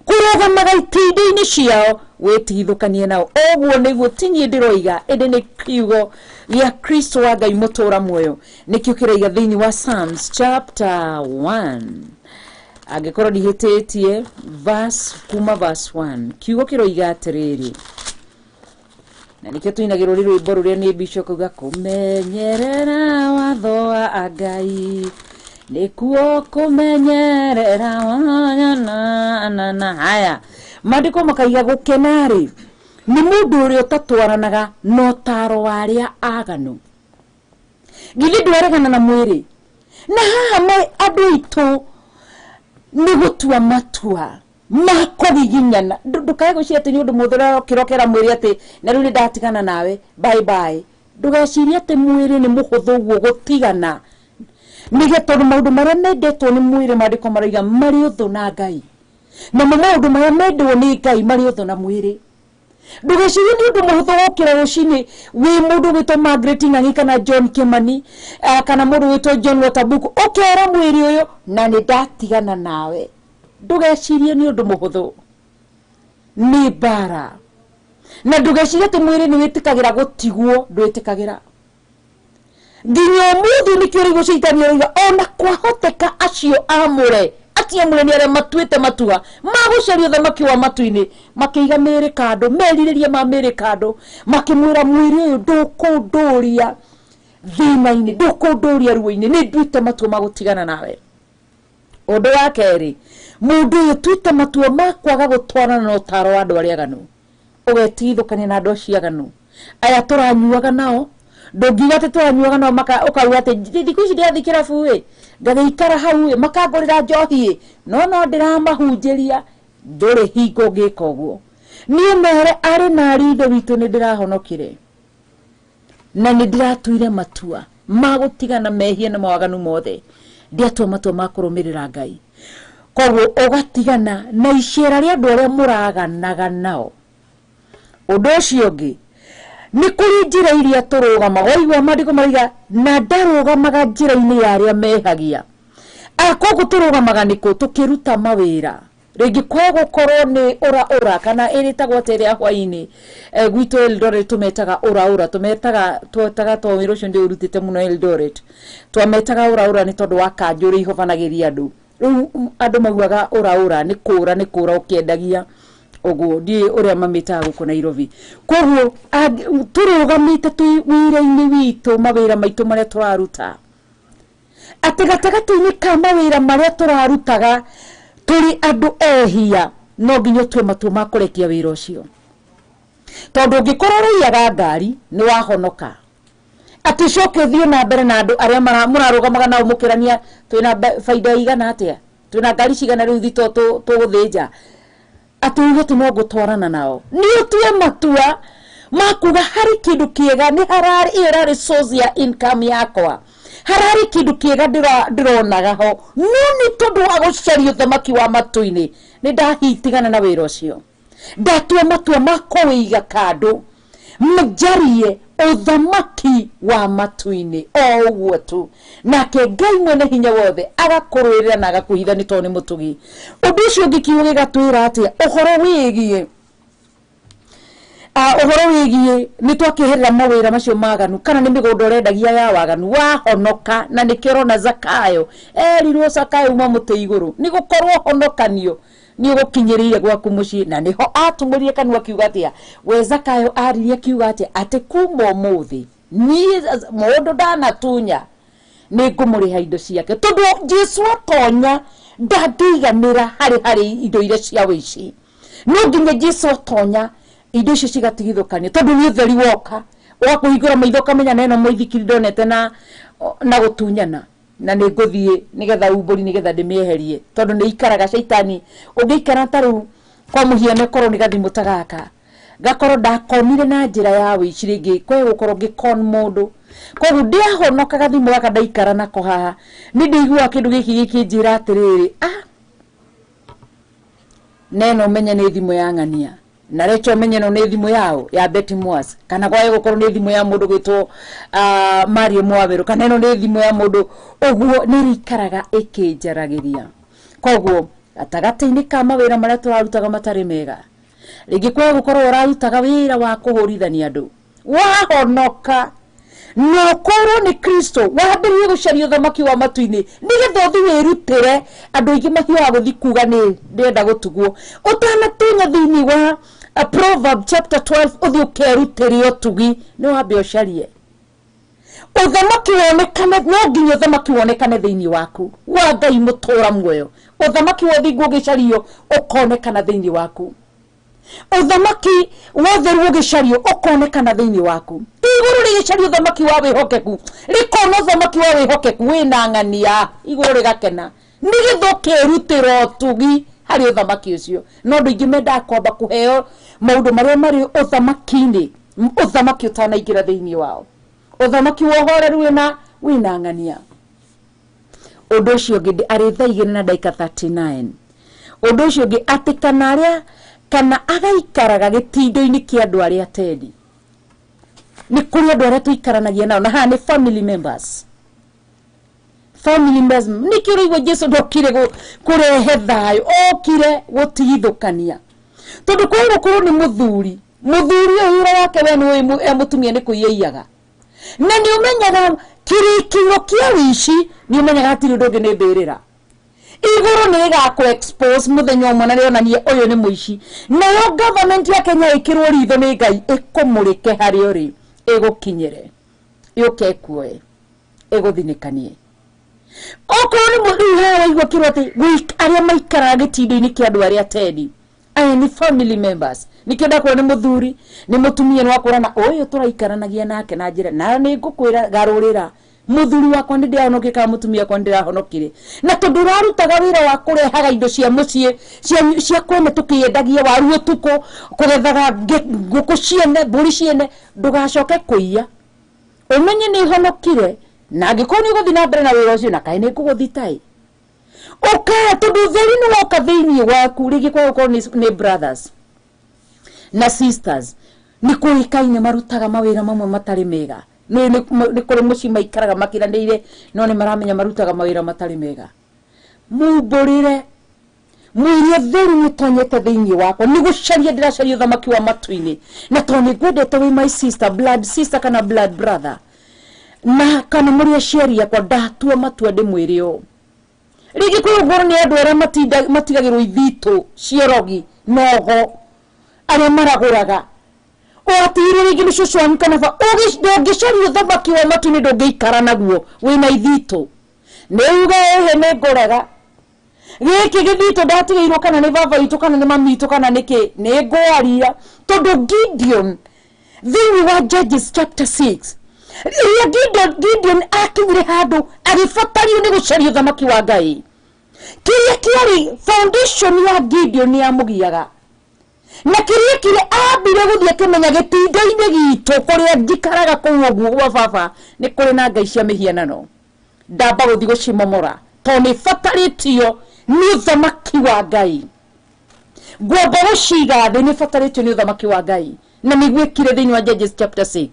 kũrũgamaga itinda-inĩ ciao, wĩtigithũkanie nao. Ũguo nĩguo ti niĩ ndĩroiga, ĩndĩ nĩ kiugo gĩa Kristo wa Ngai mũtũra muoyo, nĩkĩo kĩroiga thĩinĩ wa Psalms chapter 1, angĩkorwo ndihĩtĩtie verse kuma verse 1, kiugo kĩroiga atĩrĩrĩ, na nĩkĩo tũinagĩrwo rĩ rwĩmbo rũrĩa nĩ bishop kauga kũmenyerera watho wa Ngai nĩkuo kũmenyerera na haya. Maandĩko makaiga gũkena rĩ nĩ mũndũ ũrĩa ũtatwaranaga na ũtaaro wa arĩa aganu. Githĩ ndwaregana na mwĩrĩ? Na haha andũ aitũ nĩ gũtua matua ma kũgiginyana. Ndũkae gwĩciria atĩ nĩ ũndũ mũhũthũ ũrokĩra mwĩrĩ atĩ na rĩu nĩ ndatigana nawe, bye bye. Ndũgecirie atĩ mwĩrĩ nĩ mũhũthũ ũguo gũtigana, nĩgetha tondũ maũndũ marĩa mendetwo nĩ mwĩrĩ maandĩko maroiga marĩ ũthũ na Ngai, namo maũndũ marĩa mendwo nĩ Ngai marĩ ũthũ na mwĩrĩ. Ndũgecirie nĩ ũndũ mũhũthũ gũkĩra rũcinĩ wĩ mũndũ ũgwĩtwo Margaret Ng'ang'i kana John Kimani, kana mũndũ ũgwĩtwo John Watabuku, ũkera mwĩrĩ ũyũ na nĩ ndatigana nawe. Ndũgecirie nĩ ũndũ mũhũthũ, nĩ mbara. Na ndũgecirie atĩ mwĩrĩ nĩ wĩtĩkagĩra gũtigwo, ndwĩtĩkagĩra. Nginya ũmũthĩ nĩkĩo ũraigua caitani aroiga ona kwahoteka acio amũre, acio amũre nĩ arĩa matuĩte matua ma gũcaria ũthamaki wa matu-inĩ, makĩiga mĩĩrĩ kando, merirĩria ma mĩĩrĩ kando, makĩmwĩra mwĩrĩ ũyũ ndũkũndũria thĩna-inĩ, ndũkũndũria ruo-inĩ, nĩ nduĩte matua ma gũtigana nawe. Ũndũ wa kerĩ, mũndũ ũyũ ũtuĩte matua ma kwaga gũtwarana na ũtaaro wa andũ arĩa aganu, ũgetigithũkania na andũ acio aganu aya tũranyuaga nao. Ndũngiuga atĩ tũranyuaga nao ũkauga atĩ thikũ ici ndĩrathiĩ kĩrabu ĩ, ngagĩikara hau ĩ, makangũrĩra njohi ĩ, no ndĩramahunjĩria. Ndũrĩ hingo ũngĩka ũguo. Niĩ mere arĩ na arĩ ithe witũ nĩ ndĩrahonokire na nĩ ndĩratuire matua ma gũtigana mehia na mawaganu mothe, ndiatua matua ma kũrũmĩrĩra Ngai. Koguo ũgatigana na icera rĩa andũ arĩa mũraganaga nao, Ũndũ ũcio ũngĩ nĩ kũrĩ njĩra iria tũrũgamaga, waigua maandĩko marauga na ndarũgamaga njĩra-inĩ ya arĩa mehagia. Koguo tũrũgamaga nĩkũ? Tũkĩruta mawĩra. Rĩngĩ kwa gũkorwo nĩ ũra ũra kana ĩrĩtagwo atĩa ĩrĩa hwainĩ, gwitũ Eldoret tũmetaga ũra ũra, tũmetaga twetaga to wĩra ũcio ndĩũrutĩte mũno Eldoret, twametaga ũra ũra nĩ tondũ wa kanjũ ũrĩa ihobanagĩria andũ. Rĩu andũ maugaga ũra ũra nĩ kũra nĩ kũra ũkĩendagia ũguo, ndiũĩ ũrĩa mamĩtaga gũkũ Nairobi. Koguo tũrũgamĩte twĩ wĩra-inĩ witũ, mawĩra maitũ marĩa tũraruta, atĩ gatagatĩ-inĩ ka mawĩra marĩa tũrarutaga tũrĩ andũ ehia, no nginya ũtue matua ma kũrekia wĩra ũcio, tondũ ũngĩkorwo ũraiyaga ngari nĩ wahonoka, atĩ ũcoke ũthiĩ na mbere na andũ arĩa mũrarũgamaga nao mũkĩrania twĩna baida igana atĩa, twĩna ngari cigana rĩu thito tũgũthĩnja, atĩ uge atĩ no ngũtwarana nao. Nĩ ũtue matua ma kuga harĩ kĩndũ kĩega, nĩ hararĩ ĩyo ĩrarĩ source ya income yakwa, hararĩ kĩndũ kĩega ndĩronaga ho, no nĩ tondũ wa gũcaria ũthamaki wa matu-inĩ nĩ ndahitigana na wĩra ũcio, ndatua matua ma kũwĩiga kando njarie ũthamaki wa matu-inĩ o ũguo tu, nake Ngai mwene hinya wothe agakũrũĩrĩra na agakũhitha nĩ tondũ nĩ mũtugi. Ũndũ ũcio ũngĩ kiugo gĩgatwĩra atĩa ũhoro wĩgiĩ ũhoro wĩgiĩ nĩ twakĩeherera mawĩra macio maganu, kana nĩ mĩgũnda ũrendagia ya waganu, wahonoka. Na nĩkĩo ũrona Zakayo erirwo Zakayo uma mũtĩ igũrũ, nĩ gũkorwo honokanio nĩ ũgũkinyĩrĩire gwaku mũciĩ. Na nĩho atumũrire kanua akiuga atĩa, we Zakayo aririe akiuga atĩa, atĩ kuma ũmũthĩ niĩ mũndũ ndanatunya nĩ ngũmũrĩha indo ciake, tondũ Jesu atonya ndangĩiganĩra harĩ indo iria cia wĩici. No nginya Jesu atonya indo icio cigatigithũkanio, tondũ nĩ ũtheri woka ũgakũhingũra maitho ũkamenya na ĩno mũithikiri ndonete na gũtunyana, na nĩ ngũthiĩ nĩgetha umbũri nĩgetha ndĩmĩeherie, tondũ nĩ ikaraga caitani. Ũngĩikara ta rĩu kwa mũhiano ĩkorwo nĩ gathimũ ta gaka, gakorwo ndakonire na njĩra ya wĩici, rĩngĩ kwĩ gũkorwo ngĩkon mũndũ, koguo ndiahonoka gathimũ gaka ndaikara nako haha, nĩ ndĩiguaga kĩndũ gĩkĩ gĩkĩnjĩra atĩrĩrĩ, neno ũmenye nĩ thimũ ya ng'ania, na recho ũmenye no nĩ thimũ yao ya Betty Mwas, kana kwaye gũkorwo nĩ thimũ ya mũndũ gwĩtwo Mario Mwawerũ, kana ĩno nĩ thimũ ya mũndũ ũguo, nĩ rĩikaraga ĩkĩnjaragĩria. Koguo gatagatĩ-inĩ ka mawĩra marĩa tũrarutaga matarĩ mega, rĩngĩ kwaye gũkorwo ũrarutaga wĩra wa kũhũrithania andũ, wahonoka na ũkorwo nĩ Kristo wambĩrĩrie gũcaria ũthamaki wa matu-inĩ nĩgetha ũthiĩ wĩrutĩre. Andũ aingĩ mahiũhaga gũthiĩ kuga nĩ ndĩrenda gũtugwo, ũtanatonya thĩinĩ wa Proverb chapter 12 ũthiĩ ũkerutĩre ũtugi, nĩ wambe ũcarie ũthamaki wonekane. No nginya ũthamaki wonekane thĩinĩ waku wa Ngai mũtũra muoyo, ũthamaki wa ũthingu ũgĩcario ũkonekana thĩinĩ waku, ũthamaki wa ũtheru ũgĩcario ũkonekana thĩinĩ waku, igũrũ rĩgĩcario ũthamaki wa wĩhokeku rĩkona ũthamaki wa wĩhokeku wĩna ng'ania, igũrũ rĩgakena nĩgetha ũkerutĩra ũtugi harĩ ũthamaki ũcio. No andũ aingĩ mendaga kwamba kũheo maũndũ marĩa marĩ ũthamaki-inĩ, ũthamaki ũtanaingĩra thĩinĩ wao, ũthamaki wa ũhoreru wĩna ng'ania. Ũndũ ũcio ũngĩ arĩ thaa 2:39. Ũndũ ũcio ũngĩ atĩ kana arĩa kana agaikaraga gĩtindo-inĩ kĩa andũ arĩa atendi. Nĩ kũrĩ andũ arĩa tũikaranagia nao, na haha nĩ family members. Family members, nĩkĩo ũraigua Jesu ndokire kũrehe thayũ, okire gũtigithũkania, tondũ kwa gũkorwo nĩ mũthuri, mũthuri ũyũ wĩra wake we nĩ e mũtumia nĩ kũiyaiyaga, na nĩ ũmenyaga kĩrĩkĩro kĩa wĩici, nĩ ũmenyaga hatirĩ ũndũ ũngĩ nĩ mbĩrĩra. Igũrũ nĩ rĩgakũ expose mũthenya ũmwe na rĩonanie ũyũ nĩ mũici. Nayo government ya Kenya ĩkĩrwo ritho nĩ Ngai ĩkũmũrĩke harĩa ũrĩ, ĩgũkinyĩre, yũke ĩkuoe, ĩgũthinĩkanie. Okorwo nĩ rĩu haha waigua kĩrwo atĩ arĩa maikaraga gĩtindo-inĩ kĩa andũ arĩa atendi, aya nĩ family members. Nĩkĩo ndakwĩra nĩ mũthuri, nĩ mũtumia, nĩ wakwĩra na ũyũ tũraikaranagia nake na njĩra, na nĩ ngũkwĩra garũrĩra mũthuri wakwa nĩ ndĩrahonokire kana mũtumia wakwa nĩ ndĩrahonokire. Na tondũ ũrarutaga wĩra wa kũrehaga indo cia mũciĩ cia kwene tũkĩendagia waru ũtukũ, kũgethaga ngũkũ ciene, mbũri ciene, ndũgacoke kũiya, ũmenye nĩ honokire. Na angĩkorwo nĩ ũgũthiĩ na mbere na wĩra ũcio, na kaĩ nĩ ngũgũthita ĩ, ũkaya, tondũ ũtheri nĩ woka thĩinĩ waku. Rĩngĩ kwa gũkorwo nĩ brothers na sisters, Nĩ kũĩkaine marutaga mawĩra mamwe matarĩ mega. Nĩ kũrĩ mũciĩ maikaraga makiranĩire no nĩ maramenya marutaga mawĩra matarĩ mega. Mumbũrĩre mwĩrĩ ũtheru nĩũtonyete thĩinĩ wakwa, nĩ gũcaria ndĩracaria ũthamaki wa matu-inĩ, na tondũ nĩ ngwendete wĩ my sister, blood sister kana blood brother, na kana mũrĩ aciari akwa, ndatua matua ndĩmwĩre ũũ. Rĩngĩ kwĩ ũguo nĩ andũ arĩa matigagĩrwo ithitũ ciorogi nogo arĩa maragũraga ũgatigĩrwo rĩngĩ nĩ cũcũ wanyu kana ba ndũngĩcaria ũthamaki wa matu-inĩ, ndũngĩikara naguo wĩna ithitũ. Nĩ uge ĩhĩ nĩ ngũrega gĩkĩ gĩthitũ ndatigĩirwo kana nĩ baba witũ kana nĩ mami witũ kana nĩ kĩ, nĩ ngwaria. Tondũ Gideon thĩinĩ wa Judges chapter 6 rĩrĩa Gideon akinyire handũ agĩbatario nĩ gũcaria ũthamaki wa Ngai, kĩrĩa kĩarĩ foundation ya Gideon nĩ yamũgiaga, na kĩrĩa kĩrĩa ambire gũthiĩ akĩmenya gĩtindo-inĩ gitũ kũrĩa njikaraga kũu ũguo gwa baba nĩ kũrĩ na ngai cia mĩhianano, ndamba gũthiĩ gũcimomora tondũ nĩ batarĩtio nĩ ũthamaki wa Ngai. Ngwamba gũciga thĩ nĩ batarĩtio nĩ ũthamaki wa Ngai, na nĩguo ĩkire thĩinĩ wa Judges chapter 6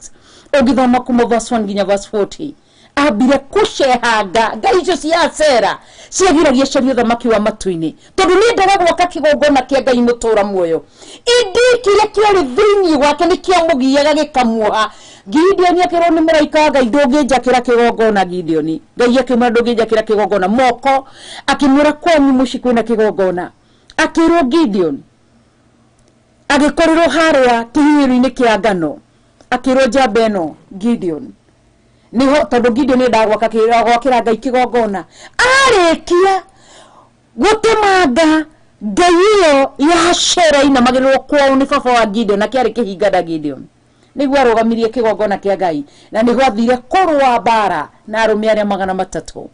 ũngĩthoma kuma verse 1 nginya verse 40. Ambire kũcehanga ngai icio cia Asera ciagiragia caria ũthamaki wa matu-inĩ, tondũ nĩ endaga gwaka kĩgongona kĩa Ngai mũtũra muoyo. Ĩndĩ kĩrĩa kĩarĩ thĩinĩ wake nĩ kĩamũgiaga gĩkamuoha. Gideon akĩrwo nĩ mũraika wa Ngai, ndũngĩnjakĩra kĩgongona. Gideon Ngai akĩmwĩra ndũngĩnjakĩra kĩgongona moko, akĩmwĩra kwanyu mũciĩ kwĩna kĩgongona. Akĩrwo Gideon agĩkorerwo harĩa kĩhuhĩro-inĩ kĩa ngano, akĩrwo njamba ĩno Gideon niho, tondũ Gideon endaga gwaka gwakĩra Ngai kĩgongona. Arĩkia gũtemanga ngai ĩyo ya Ashera inamagĩrĩrwo kwao nĩ baba wa Gideon, na kĩarĩ kĩhinga Gideon nĩguo arũgamirie kĩgongona kĩa Ngai, na nĩguo athire kũrũa mbara na arũme arĩa 300.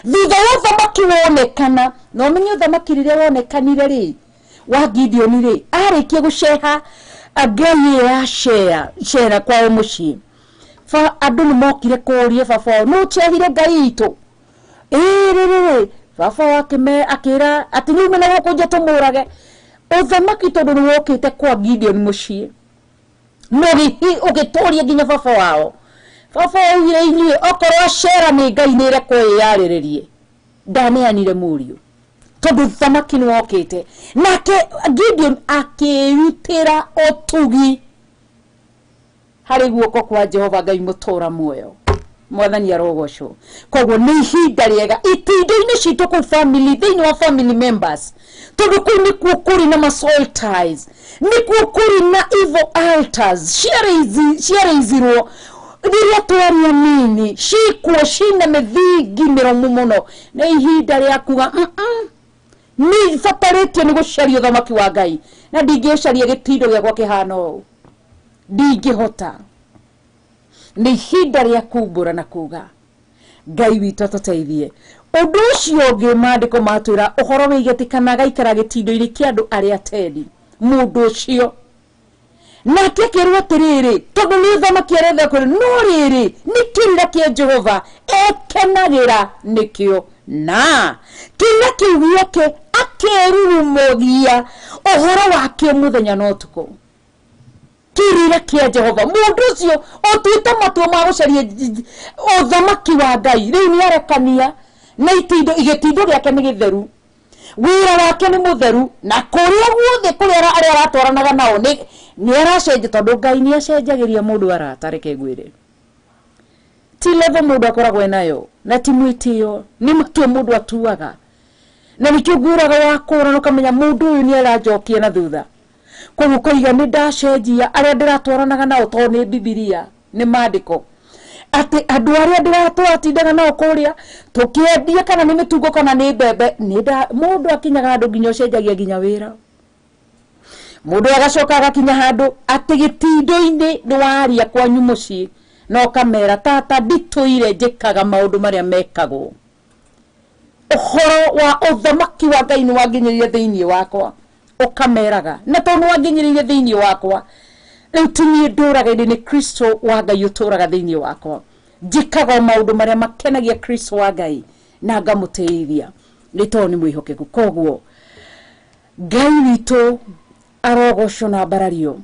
Thutha wa ũthamaki wonekana, na ũmenye ũthamaki rĩrĩa wonekanire rĩ wa Gideon rĩ, arĩkia gũceha ngai ĩyo ya Ashera kwao mũciĩ, andũ nĩ mokire kũũria baba wao, nũ ũcehire ngai itũ? Ĩĩ rĩ baba wao akĩra atĩ nĩ ume na gũkũ nja tũmũrage. Ũthamaki tondũ nĩ wokĩte kwa Gideon mũciĩ, na ũgĩtũria nginya baba wao. Baba augire inyuĩ okorwo Ashera nĩ ngai nĩ ĩrekwo ĩyarĩrĩrie, ndaneanire mũriũ tondũ thamaki nĩ wokĩte. Nake Gideon akĩrutĩra ũtugi harĩ guoko kwa Jehova Ngai mũtũra muoyo. Mwathani arogocwo. Koguo nĩ ihinda rĩega itindo-inĩ citũ kũu family, thĩinĩ wa family members, tondũ kũu nĩkuo kũrĩ na soul ties, nĩkuo kũrĩ na evil altars ciarĩizirwo rĩrĩa twarĩ anini, cikuo cina mĩthingi mĩrũmu mũno. Nĩ ihinda rĩa kuga nĩ batarĩtio nĩ gũcaria ũthamaki wa Ngai, na ndingĩũcaria gĩtindo gĩakwa kĩhana ũũ, ndingĩhota. Nĩ ihinda rĩa kumbũra na kuga Ngai witũ atũteithie. Ũndũ ũcio ũngĩ maandĩko matwĩra ũhoro wĩgiĩ atĩ kana agaikara gĩtindo-inĩ kĩa andũ arĩa atendi. Mũndũ ũcio nake akĩrwo atĩrĩrĩ, tondũ nĩ ũthamaki aretha kũrĩ, no rĩrĩ nĩ kĩrĩra kĩa Jehova ekenagĩra nĩkĩo, na kĩrĩra kĩu gĩake akerurumũgia ũhoro wakĩo mũthenya na ũtukũ. Kĩrĩra kĩa Jehova, mũndũ ũcio ũtuĩte matua ma gũcaria ũthamaki wa Ngai rĩu nĩ arekania na itindo, gĩtindo gĩake nĩ gĩtheru, wĩra wake nĩ mũtheru, na kũrĩa guothe kũrĩa arĩa aratwaranaga nao nĩ aracenjia, tondũ Ngai nĩ acenjagĩria mũndũ arata. Reke ngwĩre, ti level mũndũ akoragwo enayo, na ti mwĩtĩo, nĩ matua mũndũ atuaga, na nĩkĩo ngwĩraga wakũra na ũkamenya mũndũ ũyũ nĩ aranjokia na thutha. Koguo ũkoiga nĩ ndacenjia arĩa ndĩratwaranaga nao, tondũ nĩ Bibilia nĩ maandĩko atĩ andũ arĩa ndĩratwatindaga nao kũrĩa tũkĩendia kana nĩ mĩtungo kana nĩ mbembe, mũndũ akinyaga handũ nginya ũcenjagia nginya wĩra. Mũndũ agacoka agakinya handũ atĩ gĩtindo-inĩ nĩ waria kwanyu mũciĩ na ũkamera tata nditũire njĩkaga maũndũ marĩa mekagwo. Ũhoro wa ũthamaki wa Ngai nĩ wanginyĩrire thĩinĩ wakwa, ũkameraga na tondũ nĩ wanginyĩrire thĩinĩ wakwa, rĩu ti niĩ ndũraga ĩndĩ nĩ Kristo wa Ngai ũtũraga thĩinĩ wakwa. Njĩkaga o maũndũ marĩa makenagia Kristo wa Ngai na ngamũtĩithia nĩ tondũ nĩ mwĩhokeku. Koguo Ngai witũ arogocwo na mbarario.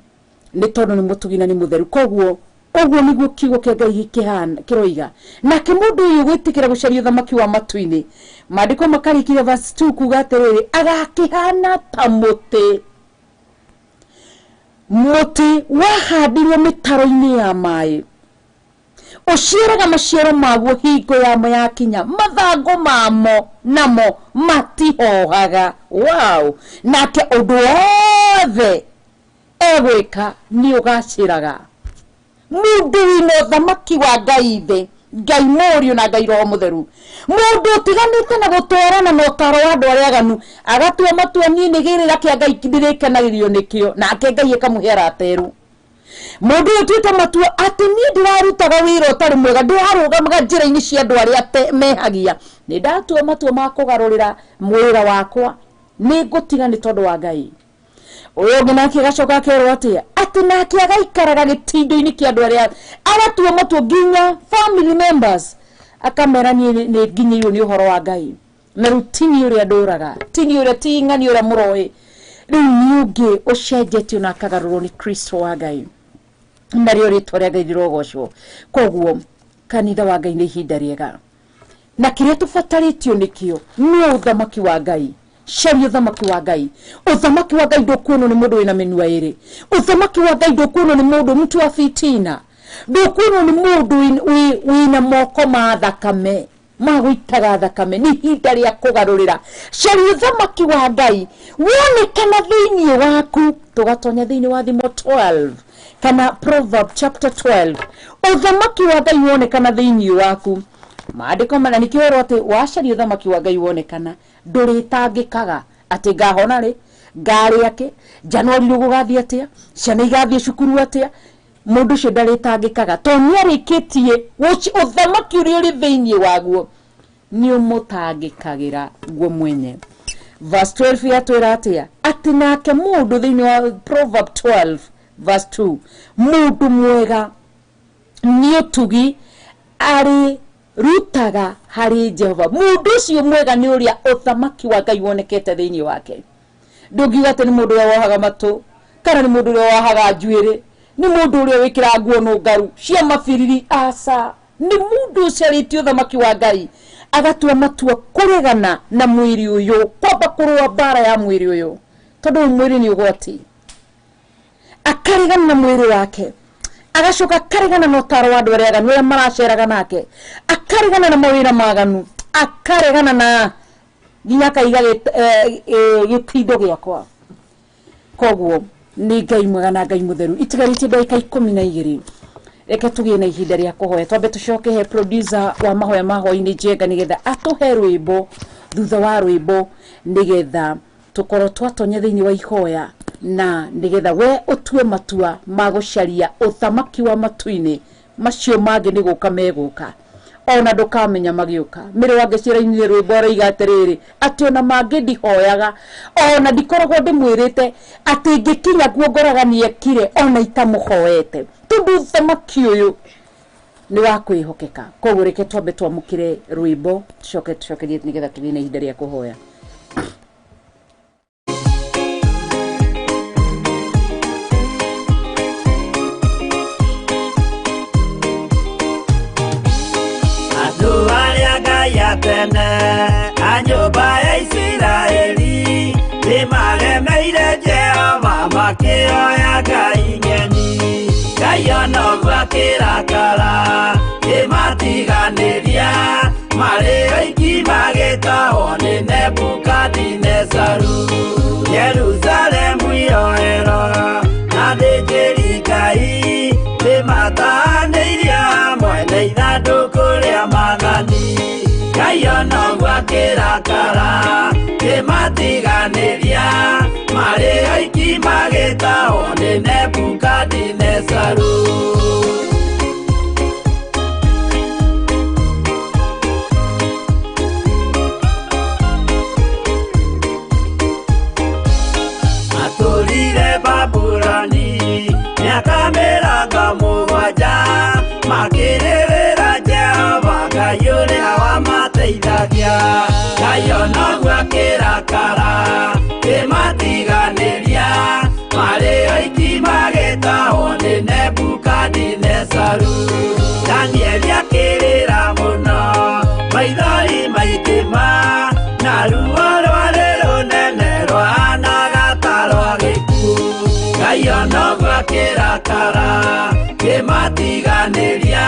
Nĩ tondũ nĩ mũtugi na nĩ mũtheru. Koguo ũguo nĩguo kiugo kĩa Ngai kĩhana kĩroiga. Nake mũndũ ũyũ gwĩtĩkĩra gũcaria ũthamaki wa matu-inĩ, maandĩko makarĩkĩria verse 2 kuga atĩrĩrĩ, agakĩhana ta mũtĩ, mũtĩ wahandirwo mĩtaro-inĩ ya maĩ, ũciaraga maciaro maguo hingo yamo yakinya, mathangũ mamo namo matihohaga. Wow! Nake ũndũ wothe egwĩka nĩ ũgacĩraga. Mũndũ wĩna ũthamaki wa Ngai thĩ, Ngai Mũriũ na Ngai Roho Mũtheru, mũndũ ũtiganĩte na gũtwarana na ũtaro wa andũ arĩa aganu, agatua matua niĩ nĩ gĩrĩra kĩa Ngai ndĩrĩkenagĩrio nĩkĩo, nake Ngai ĩkamũhe arata erũ. Mũndũ ũyũ ũtuĩte matua atĩ niĩ ndĩrarutaga wĩra ũtarĩ mwega, ndĩrarũgamaga njĩra-inĩ cia andũ arĩa mehagia, nĩ ndatua matua ma kũgarũrĩra wĩra wakwa, nĩ ngũtiga nĩ tondũ wa Ngai. Ũyũ ũngĩ nake agacoka akerwo atĩa, atĩ nake agaikaraga gĩtindo-inĩ kĩa andũ arĩa agatua matua nginya family members akamera niĩ nĩ nginyĩirwo nĩ ũhoro wa Ngai, na rĩu ti niĩ ũrĩa ndũraga, ti niĩ ũrĩa, ti ng'ani ũrĩa mũroĩ, rĩu nĩ ũngĩ ũcenjetio na akagarũrwo nĩ Kristo wa Ngai, narĩo rĩtwa rĩa Ngai rĩrogocwo. Koguo kanitha wa Ngai nĩ ihinda rĩega, na kĩrĩa tũbatarĩtio nĩkĩo nĩ ũthamaki wa Ngai. Caria ũthamaki wa Ngai. Ũthamaki wa Ngai ndũkuonwo nĩ mũndũ wĩna mĩnua ĩrĩ. Ũthamaki wa Ngai ndũkuonwo nĩ mũndũ mtu wa fitina. Ndũkuonwo nĩ mũndũ wĩna moko ma thakame, ma gũitaga thakame. Nĩ ihinda rĩa kũgarũrĩra. Caria ũthamaki wa Ngai wonekana thĩinĩ waku. Tũgatonya thĩinĩ wa Thimo 12 kana Proverb chapter 12. Ũthamaki wa Ngai wonekana thĩinĩ waku. Maandĩko mana nĩkĩo werwo atĩ wacaria ũthamaki wa Ngai wonekana, ndũrĩtangĩkaga atĩ ngahona rĩ, ngarĩa kĩ, Januari rĩ gũgathiĩ atĩa, ciana igathiĩ cukuru atĩa. Mũndũ ũcio ndarĩtangĩkaga tondũ nĩarĩkĩtie ũthamaki ũrĩa ũrĩ thĩinĩ waguo nĩ ũmũtangĩkagĩra guo mwenye. Verse 12 yatwĩra atĩa, atĩ nake mũndũ thĩinĩ wa Proverb 12 verse 2, mũndũ mwega nĩ ũtugi arĩ rutaga harĩ Jehova. Mũndũ ũcio mwega nĩ ũrĩa ũthamaki wa Ngai wonekete thĩinĩ wake. Ndũngiuga atĩ nĩ mũndũ ũrĩa wohaga matũ, kana nĩ mũndũ ũrĩa wohaga njuĩrĩ, nĩ mũndũ ũrĩa wĩkĩraga nguo nũngaru cia mabiriri. Aca, nĩ mũndũ ũcarĩtie ũthamaki wa Ngai, agatua matua kũregana na mwĩrĩ ũyũ, kwamba kũrũa mbara ya mwĩrĩ ũyũ, tondũ ũyũ mwĩrĩ nĩ ũgwati. Akaregana na mwĩrĩ wake, agacoka akaregana na ũtaro wa andũ arĩa aganu arĩa maraceraga nake, akaregana na mawĩra maganu, akaregana na nginya akaiga gĩtindo gĩakwa. Koguo nĩ Ngai mwega na Ngai mũtheru. Itigarĩtie ndagĩka 12, reke tũgĩe na ihinda rĩa kũhoya. Twambe tũcoke he producer wa mahoya ma hwaĩ-inĩ Njenga, nĩgetha atũhe rwĩmbo thutha wa rwĩmbo, nĩgetha tũkorwo twatonya thĩinĩ wa ihoya, na nĩgetha we ũtue matua ma gũcaria ũthamaki wa matu-inĩ. Macio mangĩ nĩ gũka megũka, ona ndũkamenya magĩũka. Mĩrĩ wa ngĩcirainire rwĩmbo aroiga atĩrĩrĩ, atĩ ona mangĩ ndihoyaga, ona ndikoragwo ndĩmwĩrĩte atĩ ngĩkinya kuo ngoraga nĩekire ona itamũhoete, tondũ ũthamaki ũyũ nĩ wa kwĩhokeka. Koguo reke twambe twamũkĩre rwĩmbo, tũcoke tũcokerie nĩgetha tũgĩe na ihinda rĩa kũhoya. Tene a nyũmba ya Isiraeli nĩmaremeire Jehova makĩoya ngai ng'eni. Ngai ona ũguo akĩrakara kĩmatiganĩria, marĩ oiki magĩtahwo nĩ Nebukadinezaru. Jerusalemu iroero na athĩnjĩri Ngai nĩmatahanĩirie hamwe na ithandũkũ rĩa maathani. Ngai ona ũguo akĩrakara kĩmatiganĩria, marĩ oiki magĩtahwo nĩ Nebukadinezaru. Matũrire Babuloni mĩaka 70, makĩrĩrĩra Jehova Ngai ũrĩa wamateithagia. Ngai ona ũguo akĩrakara kĩmatiganĩria, marĩ oiki magĩtahwo akĩrakara kĩmatiganĩria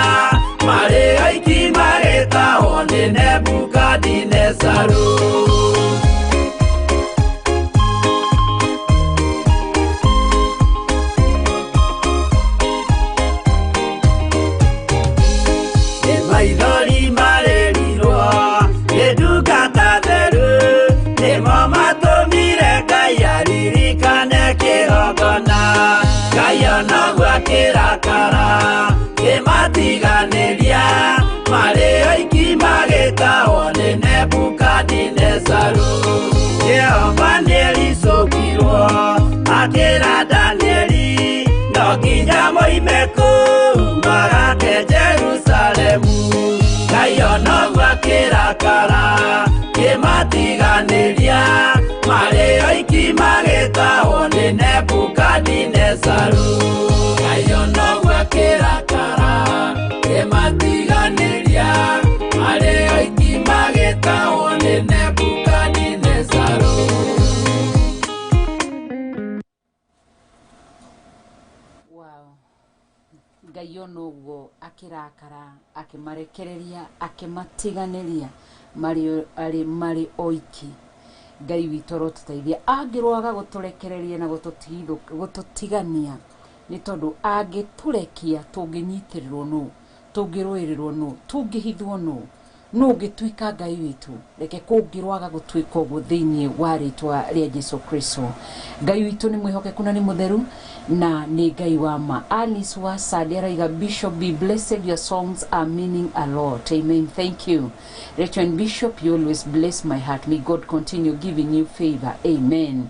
marĩ oiki magĩtahwo nĩ Nebukadinezaru. Nĩ maithori marĩrirwo nĩ ndungata theru nĩmo matũmire Ngai aririkane kĩgongona. Ngai onoguo akĩrakara kĩmatiganĩria marĩ oiki magĩtahwo nĩ Nebukadinezaru. Jehova nĩericũkirwo akĩra Danieli no nginya moime kũu magake Jerusalemu. Ngai onoguo akĩrakara kĩmatiganĩria marĩ oiki magĩtahwo nĩ Nebukadinezaru. Ngai onoguo akĩrakara kĩmatiganĩria marĩ oiki magĩtahwo nĩ Nebukadinezaru. Wow. Ngai ona ũguo akĩrakara akĩmarekereria akĩmatiganĩria marĩ arĩ marĩ oiki. Ngai witũ arotũteithia angĩrwaga gũtũrekereria na gũtũtigania nĩ tondũ angĩtũrekia tũngĩnyitĩrĩrwo nũ, tũngĩrũĩrĩrwo nũ, tũngĩhithwo nũ, nũ ũngĩtuĩka Ngai witũ. Reke kũngĩrwaga gũtuĩka ũguo thĩinĩ wa rĩtwa rĩa Jesu Kristo. Ngai witũ nĩ mwĩhokeku na nĩ mũtheru na nĩ Ngai wa ma. Alice wa Sadi araiga, Bishop, be blessed, your songs are meaning a lot. Amen. Thank you. Rachel and Bishop, you always bless my heart. May God continue giving you favor. Amen.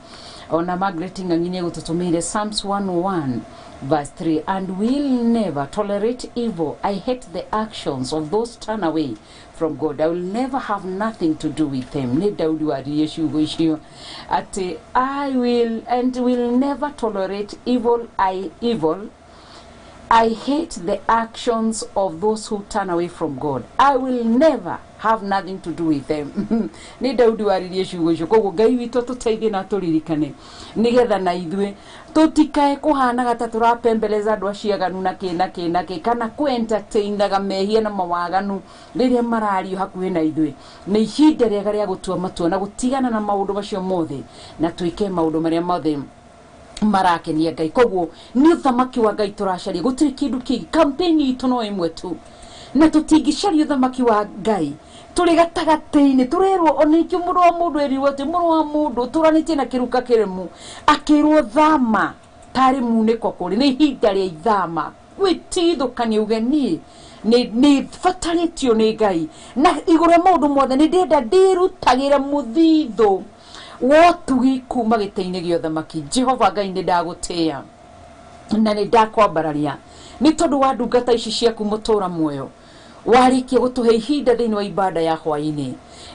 Ona Margaret Ng'ang'i nĩegũtũtũmĩire Psalms 101 verse 3, and will never tolerate evil. I hate the actions of those turn away from God. I will never have nothing to do with them. Nĩ Daudi waririe ciugo icio atĩ I will and will never tolerate evil. I hate the actions of those who turn away from God. I will never have nothing to do with them. Nĩ Daudi waririe ciugo icio. Koguo Ngai witũ tũteithie na tũririkane nĩgetha na ithuĩ tũtikae kũhanaga ta tũrapembeleza andũ acio aganu na kĩ na kĩ na kĩ, kana kũ-entertainaga mehia na mawaganu rĩrĩa marario hakuhĩ na ithuĩ. Nĩ ihinda rĩega rĩa gũtua matua na gũtigana na maũndũ macio mothe na twĩke maũndũ marĩa mothe marakenia Ngai. Koguo nĩ ũthamaki wa Ngai tũracaria, gũtirĩ kĩndũ kĩngĩ. Campaign itũ no ĩmwe tu, na tũtingĩcaria ũthamaki wa Ngai tũrĩ gatagatĩ-inĩ. Tũrerwo ona ikĩo mũndũ wa mũndũ erirwo atĩ mũrũ wa mũndũ ũtũranĩtie na kĩruka kĩremu akĩrwo thama tarĩ munĩko kũrĩ. Nĩ ihinda rĩa ithama gwĩtigithũkania uge niĩ nĩ batarĩtio nĩ Ngai na igũrũ rĩa maũndũ mothe nĩ ndĩrenda ndĩrutagĩre mũthithũ wotugi kuma gĩtĩ-inĩ gĩa ũthamaki. Jehova Ngai nĩ ndagũtĩĩa na nĩ ndakwambararia nĩ tondũ wa ndungata ici ciaku mũtũra muoyo warĩkia gũtũhe ihinda thĩinĩ wa ibada ya hwaĩ-inĩ.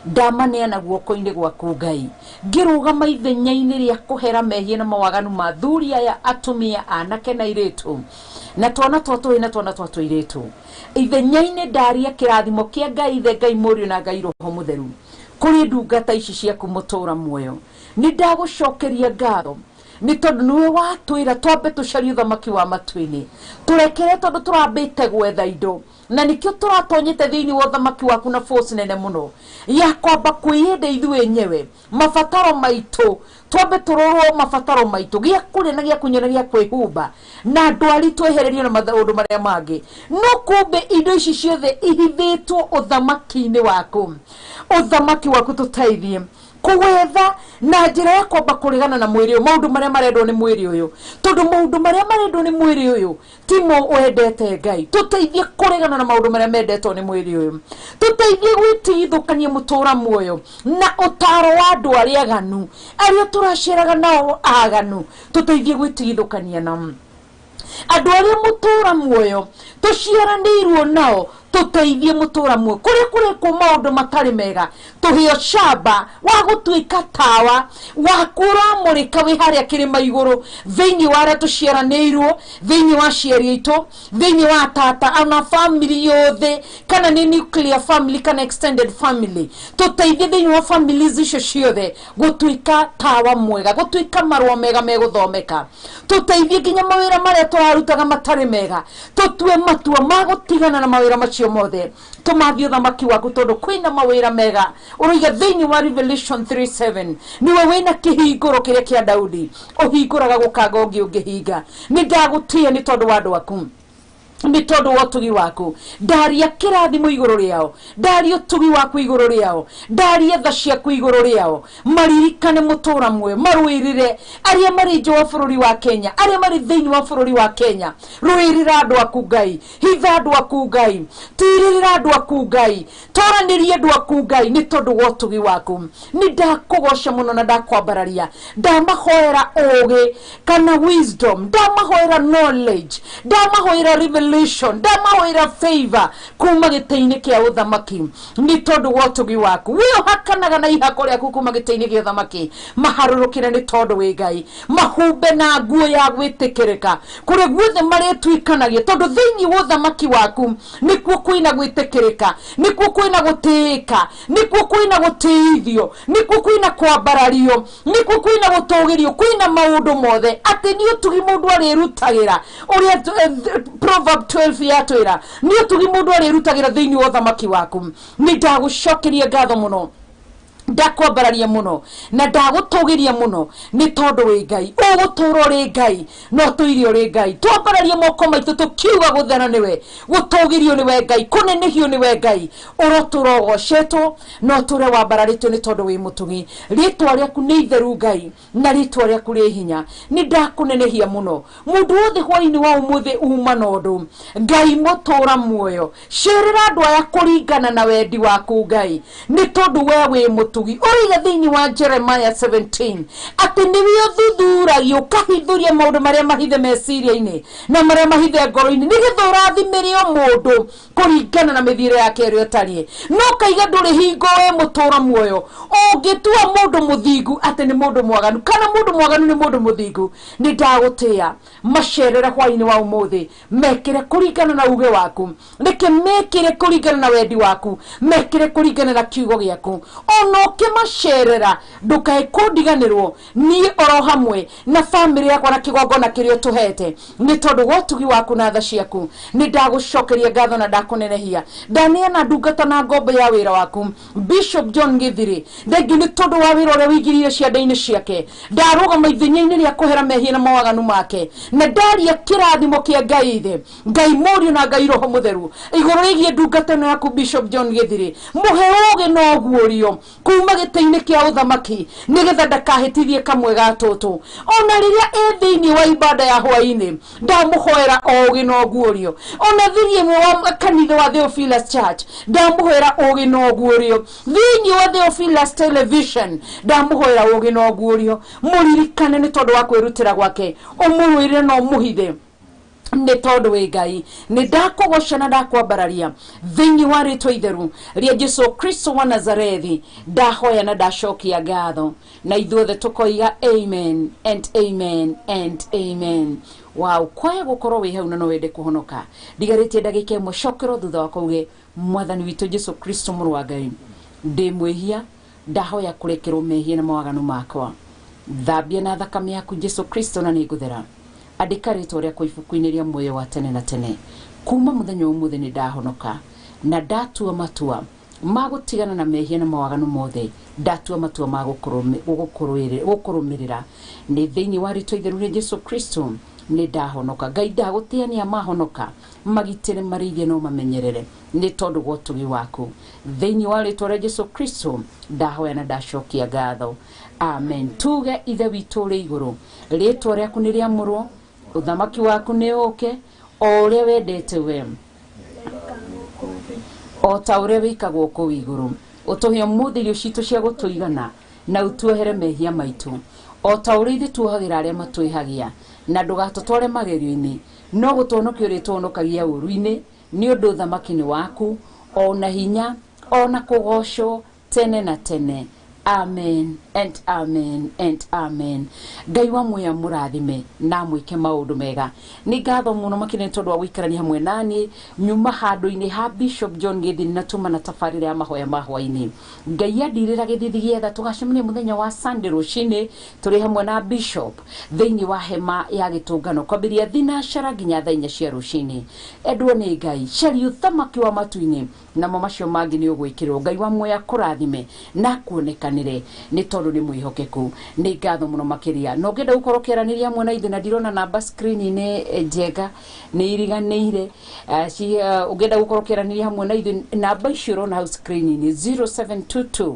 Ndamaneana guoko-inĩ gwaku Ngai, ngĩrũgama ithenya-inĩ rĩa kũhera mehia na mawaganu ma athuri aya, atumia, anake na airĩtu, na twana twa tũhĩĩ na twana twa tũirĩtu. Ithenya-inĩ ndaria kĩrathimo kĩa Ngai Ithe, Ngai Mũriũ na Ngai Roho Mũtheru kũrĩ ndungata ici ciaku mũtũra muoyo. Nĩ ndagũcokeria ngatho nĩ tondũ nĩwe watwĩra twambe tũcarie ũthamaki wa matu-inĩ, tũrekere tondũ tũrambĩte gwetha indo na nĩkĩo tũratonyete thĩinĩ wa ũthamaki waku na force nene mũno ya kwamba kwĩyenda ithuĩ enyewe, mabataro maitũ twambe tũrorwo mabataro maitũ, gĩa kũrĩa na gĩa kũnyua na gĩa kwĩhumba na ndwari twehererio na maũndũ marĩa mangĩ. No kumbe indo ici ciothe ihithĩtwo ũthamaki-inĩ waku. Ũthamaki waku tũteithie kũwetha na njĩra ya kwamba kũregana na mwĩrĩ ũyũ, maũndũ marĩa marendwo nĩ mwĩrĩ ũyũ, tondũ maũndũ marĩa marendwo nĩ mwĩrĩ ũyũ timo wendete Ngai. Tũteithie kũregana na maũndũ marĩa mendetwo nĩ mwĩrĩ ũyũ, tũteithie gwĩtigithũkania mũtũra muoyo na ũtaro wa andũ arĩa aganu, arĩa tũraceraga nao aganu, tũteithie gwĩtigithũkania nao. Andũ arĩa mũtũra muoyo tũciaranĩirwo nao Tũteithie mũtũra muoyo kũrĩa kũrekwo maũndũ matarĩ mega, tũhe ũcamba wa gũtuĩka tawa waku ũramũrĩka wĩ harĩa kĩrĩma igũrũ, thĩinĩ wa arĩa tũciaranĩirwo, thĩinĩ wa aciari aitũ, thĩinĩ wa tata ona family yothe, kana nĩ nuclear family kana extended family. Tũteithie thĩinĩ wa families icio ciothe gũtuĩka tawa mwega, gũtuĩka marũa mega megũthomeka. Tũteithie nginya mawĩra marĩa tũrarutaga matarĩ mega, tũtue matua ma gũtigana na mawĩra macio mothe, tũmathie ũthamaki waku, tondũ kwĩna mawĩra mega. Ũroiga thĩinĩ wa Revelation 3:7 niwe wĩna kĩhingũro kĩrĩa kĩa Daudi, ũhingũraga gũkanga ũngĩ ũngĩhinga. Nĩ ndagũtĩĩa nĩ tondũ wa andũ aku, nĩ tondũ wa ũtugi waku. Ndaria kĩrathimo igũrũ rĩao, ndaria ũtugi waku igũrũ rĩao, ndaria tha ciaku igũrũ rĩao. Maririkane mũtũra muoyo, marũĩrĩre arĩa marĩ nja wa bũrũri wa Kenya, arĩa marĩ thĩinĩ wa bũrũri wa Kenya. Rũĩrĩra andũ aku Ngai, hitha andũ aku Ngai, tirĩrĩra andũ aku Ngai, toranĩria andũ aku Ngai, nĩ tondũ wa ũtugi waku. Nĩ ndakũgoca mũno na ndakwambararia. Ndamahoera ũũgĩ kana wisdom, ndamahoera knowledge, ndamahoera revelation, ndamahoera favor kuma gĩtĩ-inĩ kĩa ũthamaki, nĩ tondũ wa ũtugi waku. We ũhakanaga na ihako rĩaku kuma gĩtĩ-inĩ kĩa ũthamaki, maharũrũkĩre nĩ tondũ wĩ Ngai. Mahumbe na nguo ya gwĩtĩkĩrĩka kũrĩa guothe marĩtuĩkanagia, tondũ thĩinĩ wa ũthamaki waku nĩkuo kwĩna gwĩtĩkĩrĩka, nĩkuo kwĩna gũtĩĩka, nĩkuo kwĩna gũtĩithio, nĩkuo kwĩna kwambarario, nĩkuo kwĩna gũtũgĩrio, kwĩna maũndũ mothe. Atĩ nĩ ũtugi mũndũ arĩrutagĩra, ũrĩa Proverb 12 yatwĩra, nĩ ũtugi mũndũ arĩrutagĩra thĩinĩ wa ũthamaki waku. Nĩ ndagũcokeria ngatho mũno, ndakwambararia mũno na ndagũtũgĩria mũno, nĩ tondũ wĩ Ngai. Ũgũtũra ũrĩ Ngai no tũire ũrĩ Ngai. Twambararie moko maitũ tũkiuga gũthera nĩwe, gũtũgĩrio nĩwe Ngai, kũnenehio nĩwe Ngai. Ũrotũra ũgocetwo no ũtũre wambararĩtio nĩ tondũ wĩ mũtugi. Rĩtwa rĩaku nĩ itheru Ngai, na rĩtwa rĩaku rĩ hinya. Nĩ ndakũnenehia mũno. Mũndũ wothe hwainĩ wa ũmũthĩ uma na ũndũ, Ngai mũtũra muoyo, cerera andũ aya kũringana na wendi waku Ngai, nĩ tondũ we wĩ mũtugi. Ũroiga thĩinĩ wa Jeremiah 17 atĩ nĩwe ũthuthuragia ũkahithũria maũndũ marĩa mahithe meciria-inĩ na marĩa mahithe ngoro-inĩ, nĩgetha ũrathimĩre o mũndũ kũringana na mĩthiĩre yake ĩrĩa ũtariĩ. No kaiga ndũrĩ hingo we mũtũra muoyo ũngĩtua mũndũ mũthingu atĩ nĩ mũndũ mwaganu, kana mũndũ mwaganu nĩ mũndũ mũthingu. Nĩ ndagũtĩĩa, macerere hwainĩ wa ũmũthĩ, mekĩre kũringana na uge waku, reke mekĩre kũringana na wendi waku, mekĩre kũringana na kiugo gĩaku. Ona ũkĩmacerera ndũkae kũndiganĩrwo niĩ oro hamwe na bamĩrĩ yakwa na kĩgongona kĩrĩa ũtũhete, nĩ tondũ wa ũtugi waku na tha ciaku. Nĩ ndagũcokeria ngatho na ndakũnenehia. Ndaneana ndungata na ngombo ya wĩra waku Bishop John Githiri, thengiũ nĩ tondũ wa wĩra ũrĩa ũigĩrĩire ciande-inĩ ciake. Ndarũgama ithenya-inĩ rĩa kũhera mehia na mawaganu make, na ndaria kĩrathimo kĩa Ngai Ithe, Ngai Mũriũ na Ngai Roho Mũtheru igũrũ rĩgiĩ ndungata ĩno yaku Bishop John Githiri. Mũhe ũũgĩ na ũguũrio kuma gĩtĩ-inĩ kĩa ũthamaki, nĩgetha ndakahĩtithie kamwe ga tũtũ. Ona rĩrĩa ĩ thĩinĩ wa ibada ya hwainĩ, ndamũhoera ũũgĩ na ũguũrio. Ona thĩinĩ wa kanitha wa Theophilus Church, ndamũhoera ũũgĩ na ũguũrio. Thĩinĩ wa Theophilus Television, ndamũhoera ũũgĩ na ũguũrio. Mũririkane nĩ tondũ wa kwĩrutĩra gwake, ũmũrũĩrĩre na ũmũhithe nĩ tondũ wĩ Ngai. Nĩ ndakũgoca na ndakwambararia thĩinĩ wa rĩtwa itheru rĩa Jesu Kristo wa Nazarethi. Ndahoya na ndacokia ngatho, na ithuothe tũkoiga amen and amen and amen. Wow, kwaya gũkorwo wĩ hau na no wende kũhonoka, ndigarĩtie ndagĩka ĩmwe, cokerwo thutha wa kauge Mwathani witũ Jesu Kristo mũrũ wa Ngai, ndĩ mwĩhia, ndahoya kũrekerwo mehia na mawaganu makwa. Thambia na thakame yaku Jesu Kristo na nĩngũthera. Andĩka rĩtwa rĩakwa ibuku-inĩ rĩa muoyo wa tene na tene. Kuma mũthenya wa ũmũthĩ nĩ ndahonoka na ndatua matua ma gũtigana na mehia na mawaganu mothe. Ndatua matua ma gũkũrũmĩrĩra. Nĩ thĩinĩ wa rĩtwa itheru rĩa Jesu Kristo nĩ ndahonoka. Ngai ndagũtĩĩa nĩ amahonoka, magitĩre, marĩithie no mamenyerere nĩ tondũ wa ũtugi waku. Thĩinĩ wa rĩtwa rĩa Jesu Kristo ndahoya na ndacokia ngatho, amen. Tuge Ithe witũ ũrĩ igũrũ, rĩtwa rĩaku nĩ rĩamũrwo, ũthamaki waku nĩ ũũke, o ũrĩa wendete we o ta ũrĩa wĩkagwo kũu igũrũ. Ũtũhe ũmũthĩ irio citũ cia gũtũigana, na ũtuohere mehia maitũ o ta ũrĩa ithuĩ tuohagĩra arĩa matwĩhagia, na ndũgatũtware magerio-inĩ, no gũtũhonokia ũrĩtũhonokagia ũũru-inĩ. Nĩ ũndũ ũthamaki nĩ waku, ona hinya, ona kũgocwo tene na tene. Amen and amen and amen. Ngai wa muya mũrathime na mwĩke maũndũ mega. Nĩ ngatho mũno makĩria nĩ tondũ wa gũikarania hamwe nani nyuma handũ-inĩ ha Bishop John Gĩthini na tuma na tabarĩra ya mahoya ma hwaĩ-inĩ. Ngai andirĩra gĩthithi gĩetha tũgacemania mũthenya wa Sunday rũcinĩ tũrĩ hamwe na Bishop thĩinĩ wa hema ya gĩtũngano kwambĩrĩria thinacara nginya thaa inya cia rũcinĩ. Endwo nĩ Ngai, caria ũthamaki wa matu-inĩ namo macio mangĩ nĩ ũgwĩkĩrwo. Ngai wa muoya kũrathime na kuonekanĩre nĩ tondũ nĩ mwĩhokeku. Nĩ ngatho mũno makĩria. Na ũngĩenda gũkorwo ũkĩaranĩria hamwe na ithuĩ, na ndirona namba screen-inĩ njega nĩ iriganĩire. Ũngĩenda gũkorwo ũkĩaranĩria hamwe na ithuĩ, namba icio ũrona hau screen-inĩ 0722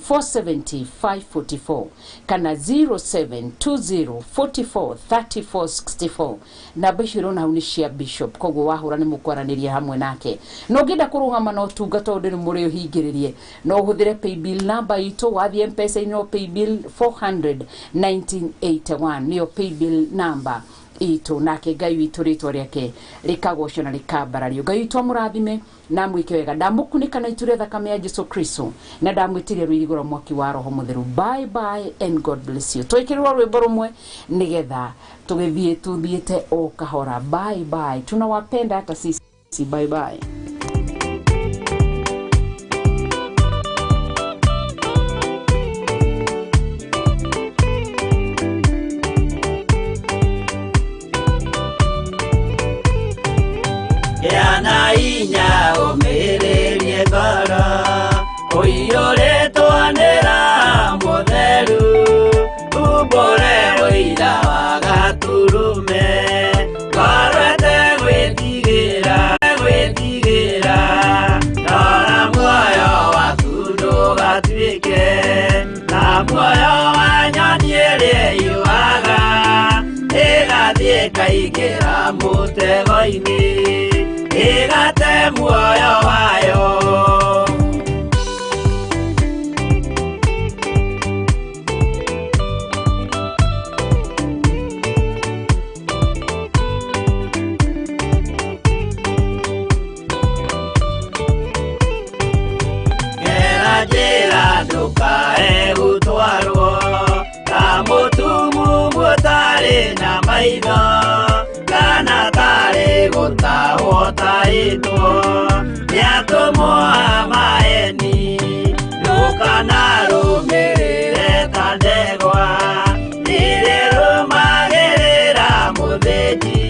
470 544 kana 0720 44 34 64. Namba icio ũrona hau nĩ cia Bishop, koguo wahũra nĩ mũkwaranĩria hamwe nake. Na ũngĩenda kũrũgama na ũtungata ũyũ ndĩrĩ mũrĩ ũhingĩrĩrie, no ũhũthĩre paybill namba itũ, wathiĩ M-Pesa-inĩ no paybill 400 1981 nĩyo paybill namba itũ. Nake Ngai witũ rĩtwa rĩake rĩkagocwo na rĩkambarario. Ngai witũ amũrathime na amwĩke wega. Ndamũkunĩka na itu rĩa thakame ya Jesu Kristo na ndamwĩtiria rũirigo rwa mwaki wa Roho Mũtheru. Bye bye and God bless you. Twĩkĩrĩrwo rwĩmbo rũmwe nĩgetha tũgĩthiĩ tuthiĩte o kahora. Bye bye, tunawapenda hata sisi. Bye bye. Yana inya ũmĩrĩrie ngoro ũiyũrĩtwo nĩ Roho Mũtheru, umbũre ũira wa Gatũrũme, ngoro ĩtegwĩtigĩra, gwĩtigĩra, rora muoyo waku ndũgatuĩke ta muoyo wa nyoni ĩrĩa ĩyũaga ĩgathiĩ ĩkaingĩra mũtego-inĩ ĩgate muoyo wayo. Gera njĩra ndũkae gũtwarwo ta mũtumumu ũtarĩ na maitho kana tarĩ gũtahwo tahĩtwo nĩ atũmwo a maeni. Ndũkanarũmĩrĩre ta ndegwa ĩrĩrũmagĩrĩra mũthĩnji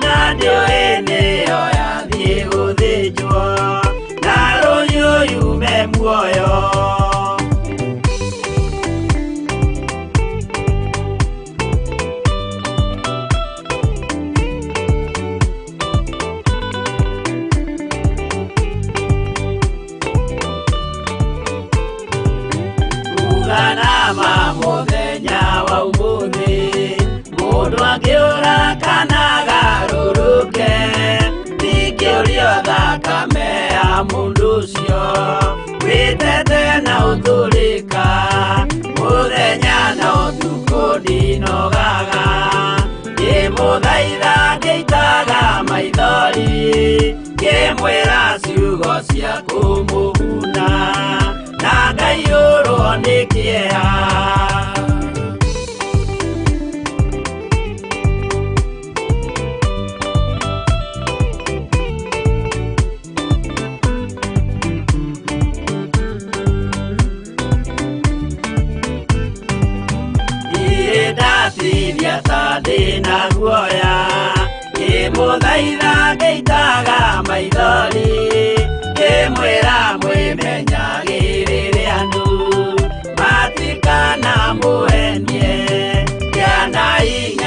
na ndĩũĩ nĩyo yathiĩ gũthĩnjwo na rũhiũ yume muoyo. Uganama mũthenya wa ũmũthĩ mũndũ angĩũra kana agarũrũke ndingĩũrio thakame ya mũndũ ũcio wĩtete na ũtũrĩka mũthenya na ũtukũ ndinogaga ngĩmũthaitha ngĩitaga maithori ngĩmwĩra ciugo cia kũmũguna na ngaiyũrwo nĩ kĩeha. Ndatithia ta ndĩna guoya ngĩmũthaitha ngĩitaga maithori ngĩmwĩra mwĩmenyagĩrĩre andũ matikanamũhenie kĩana inya.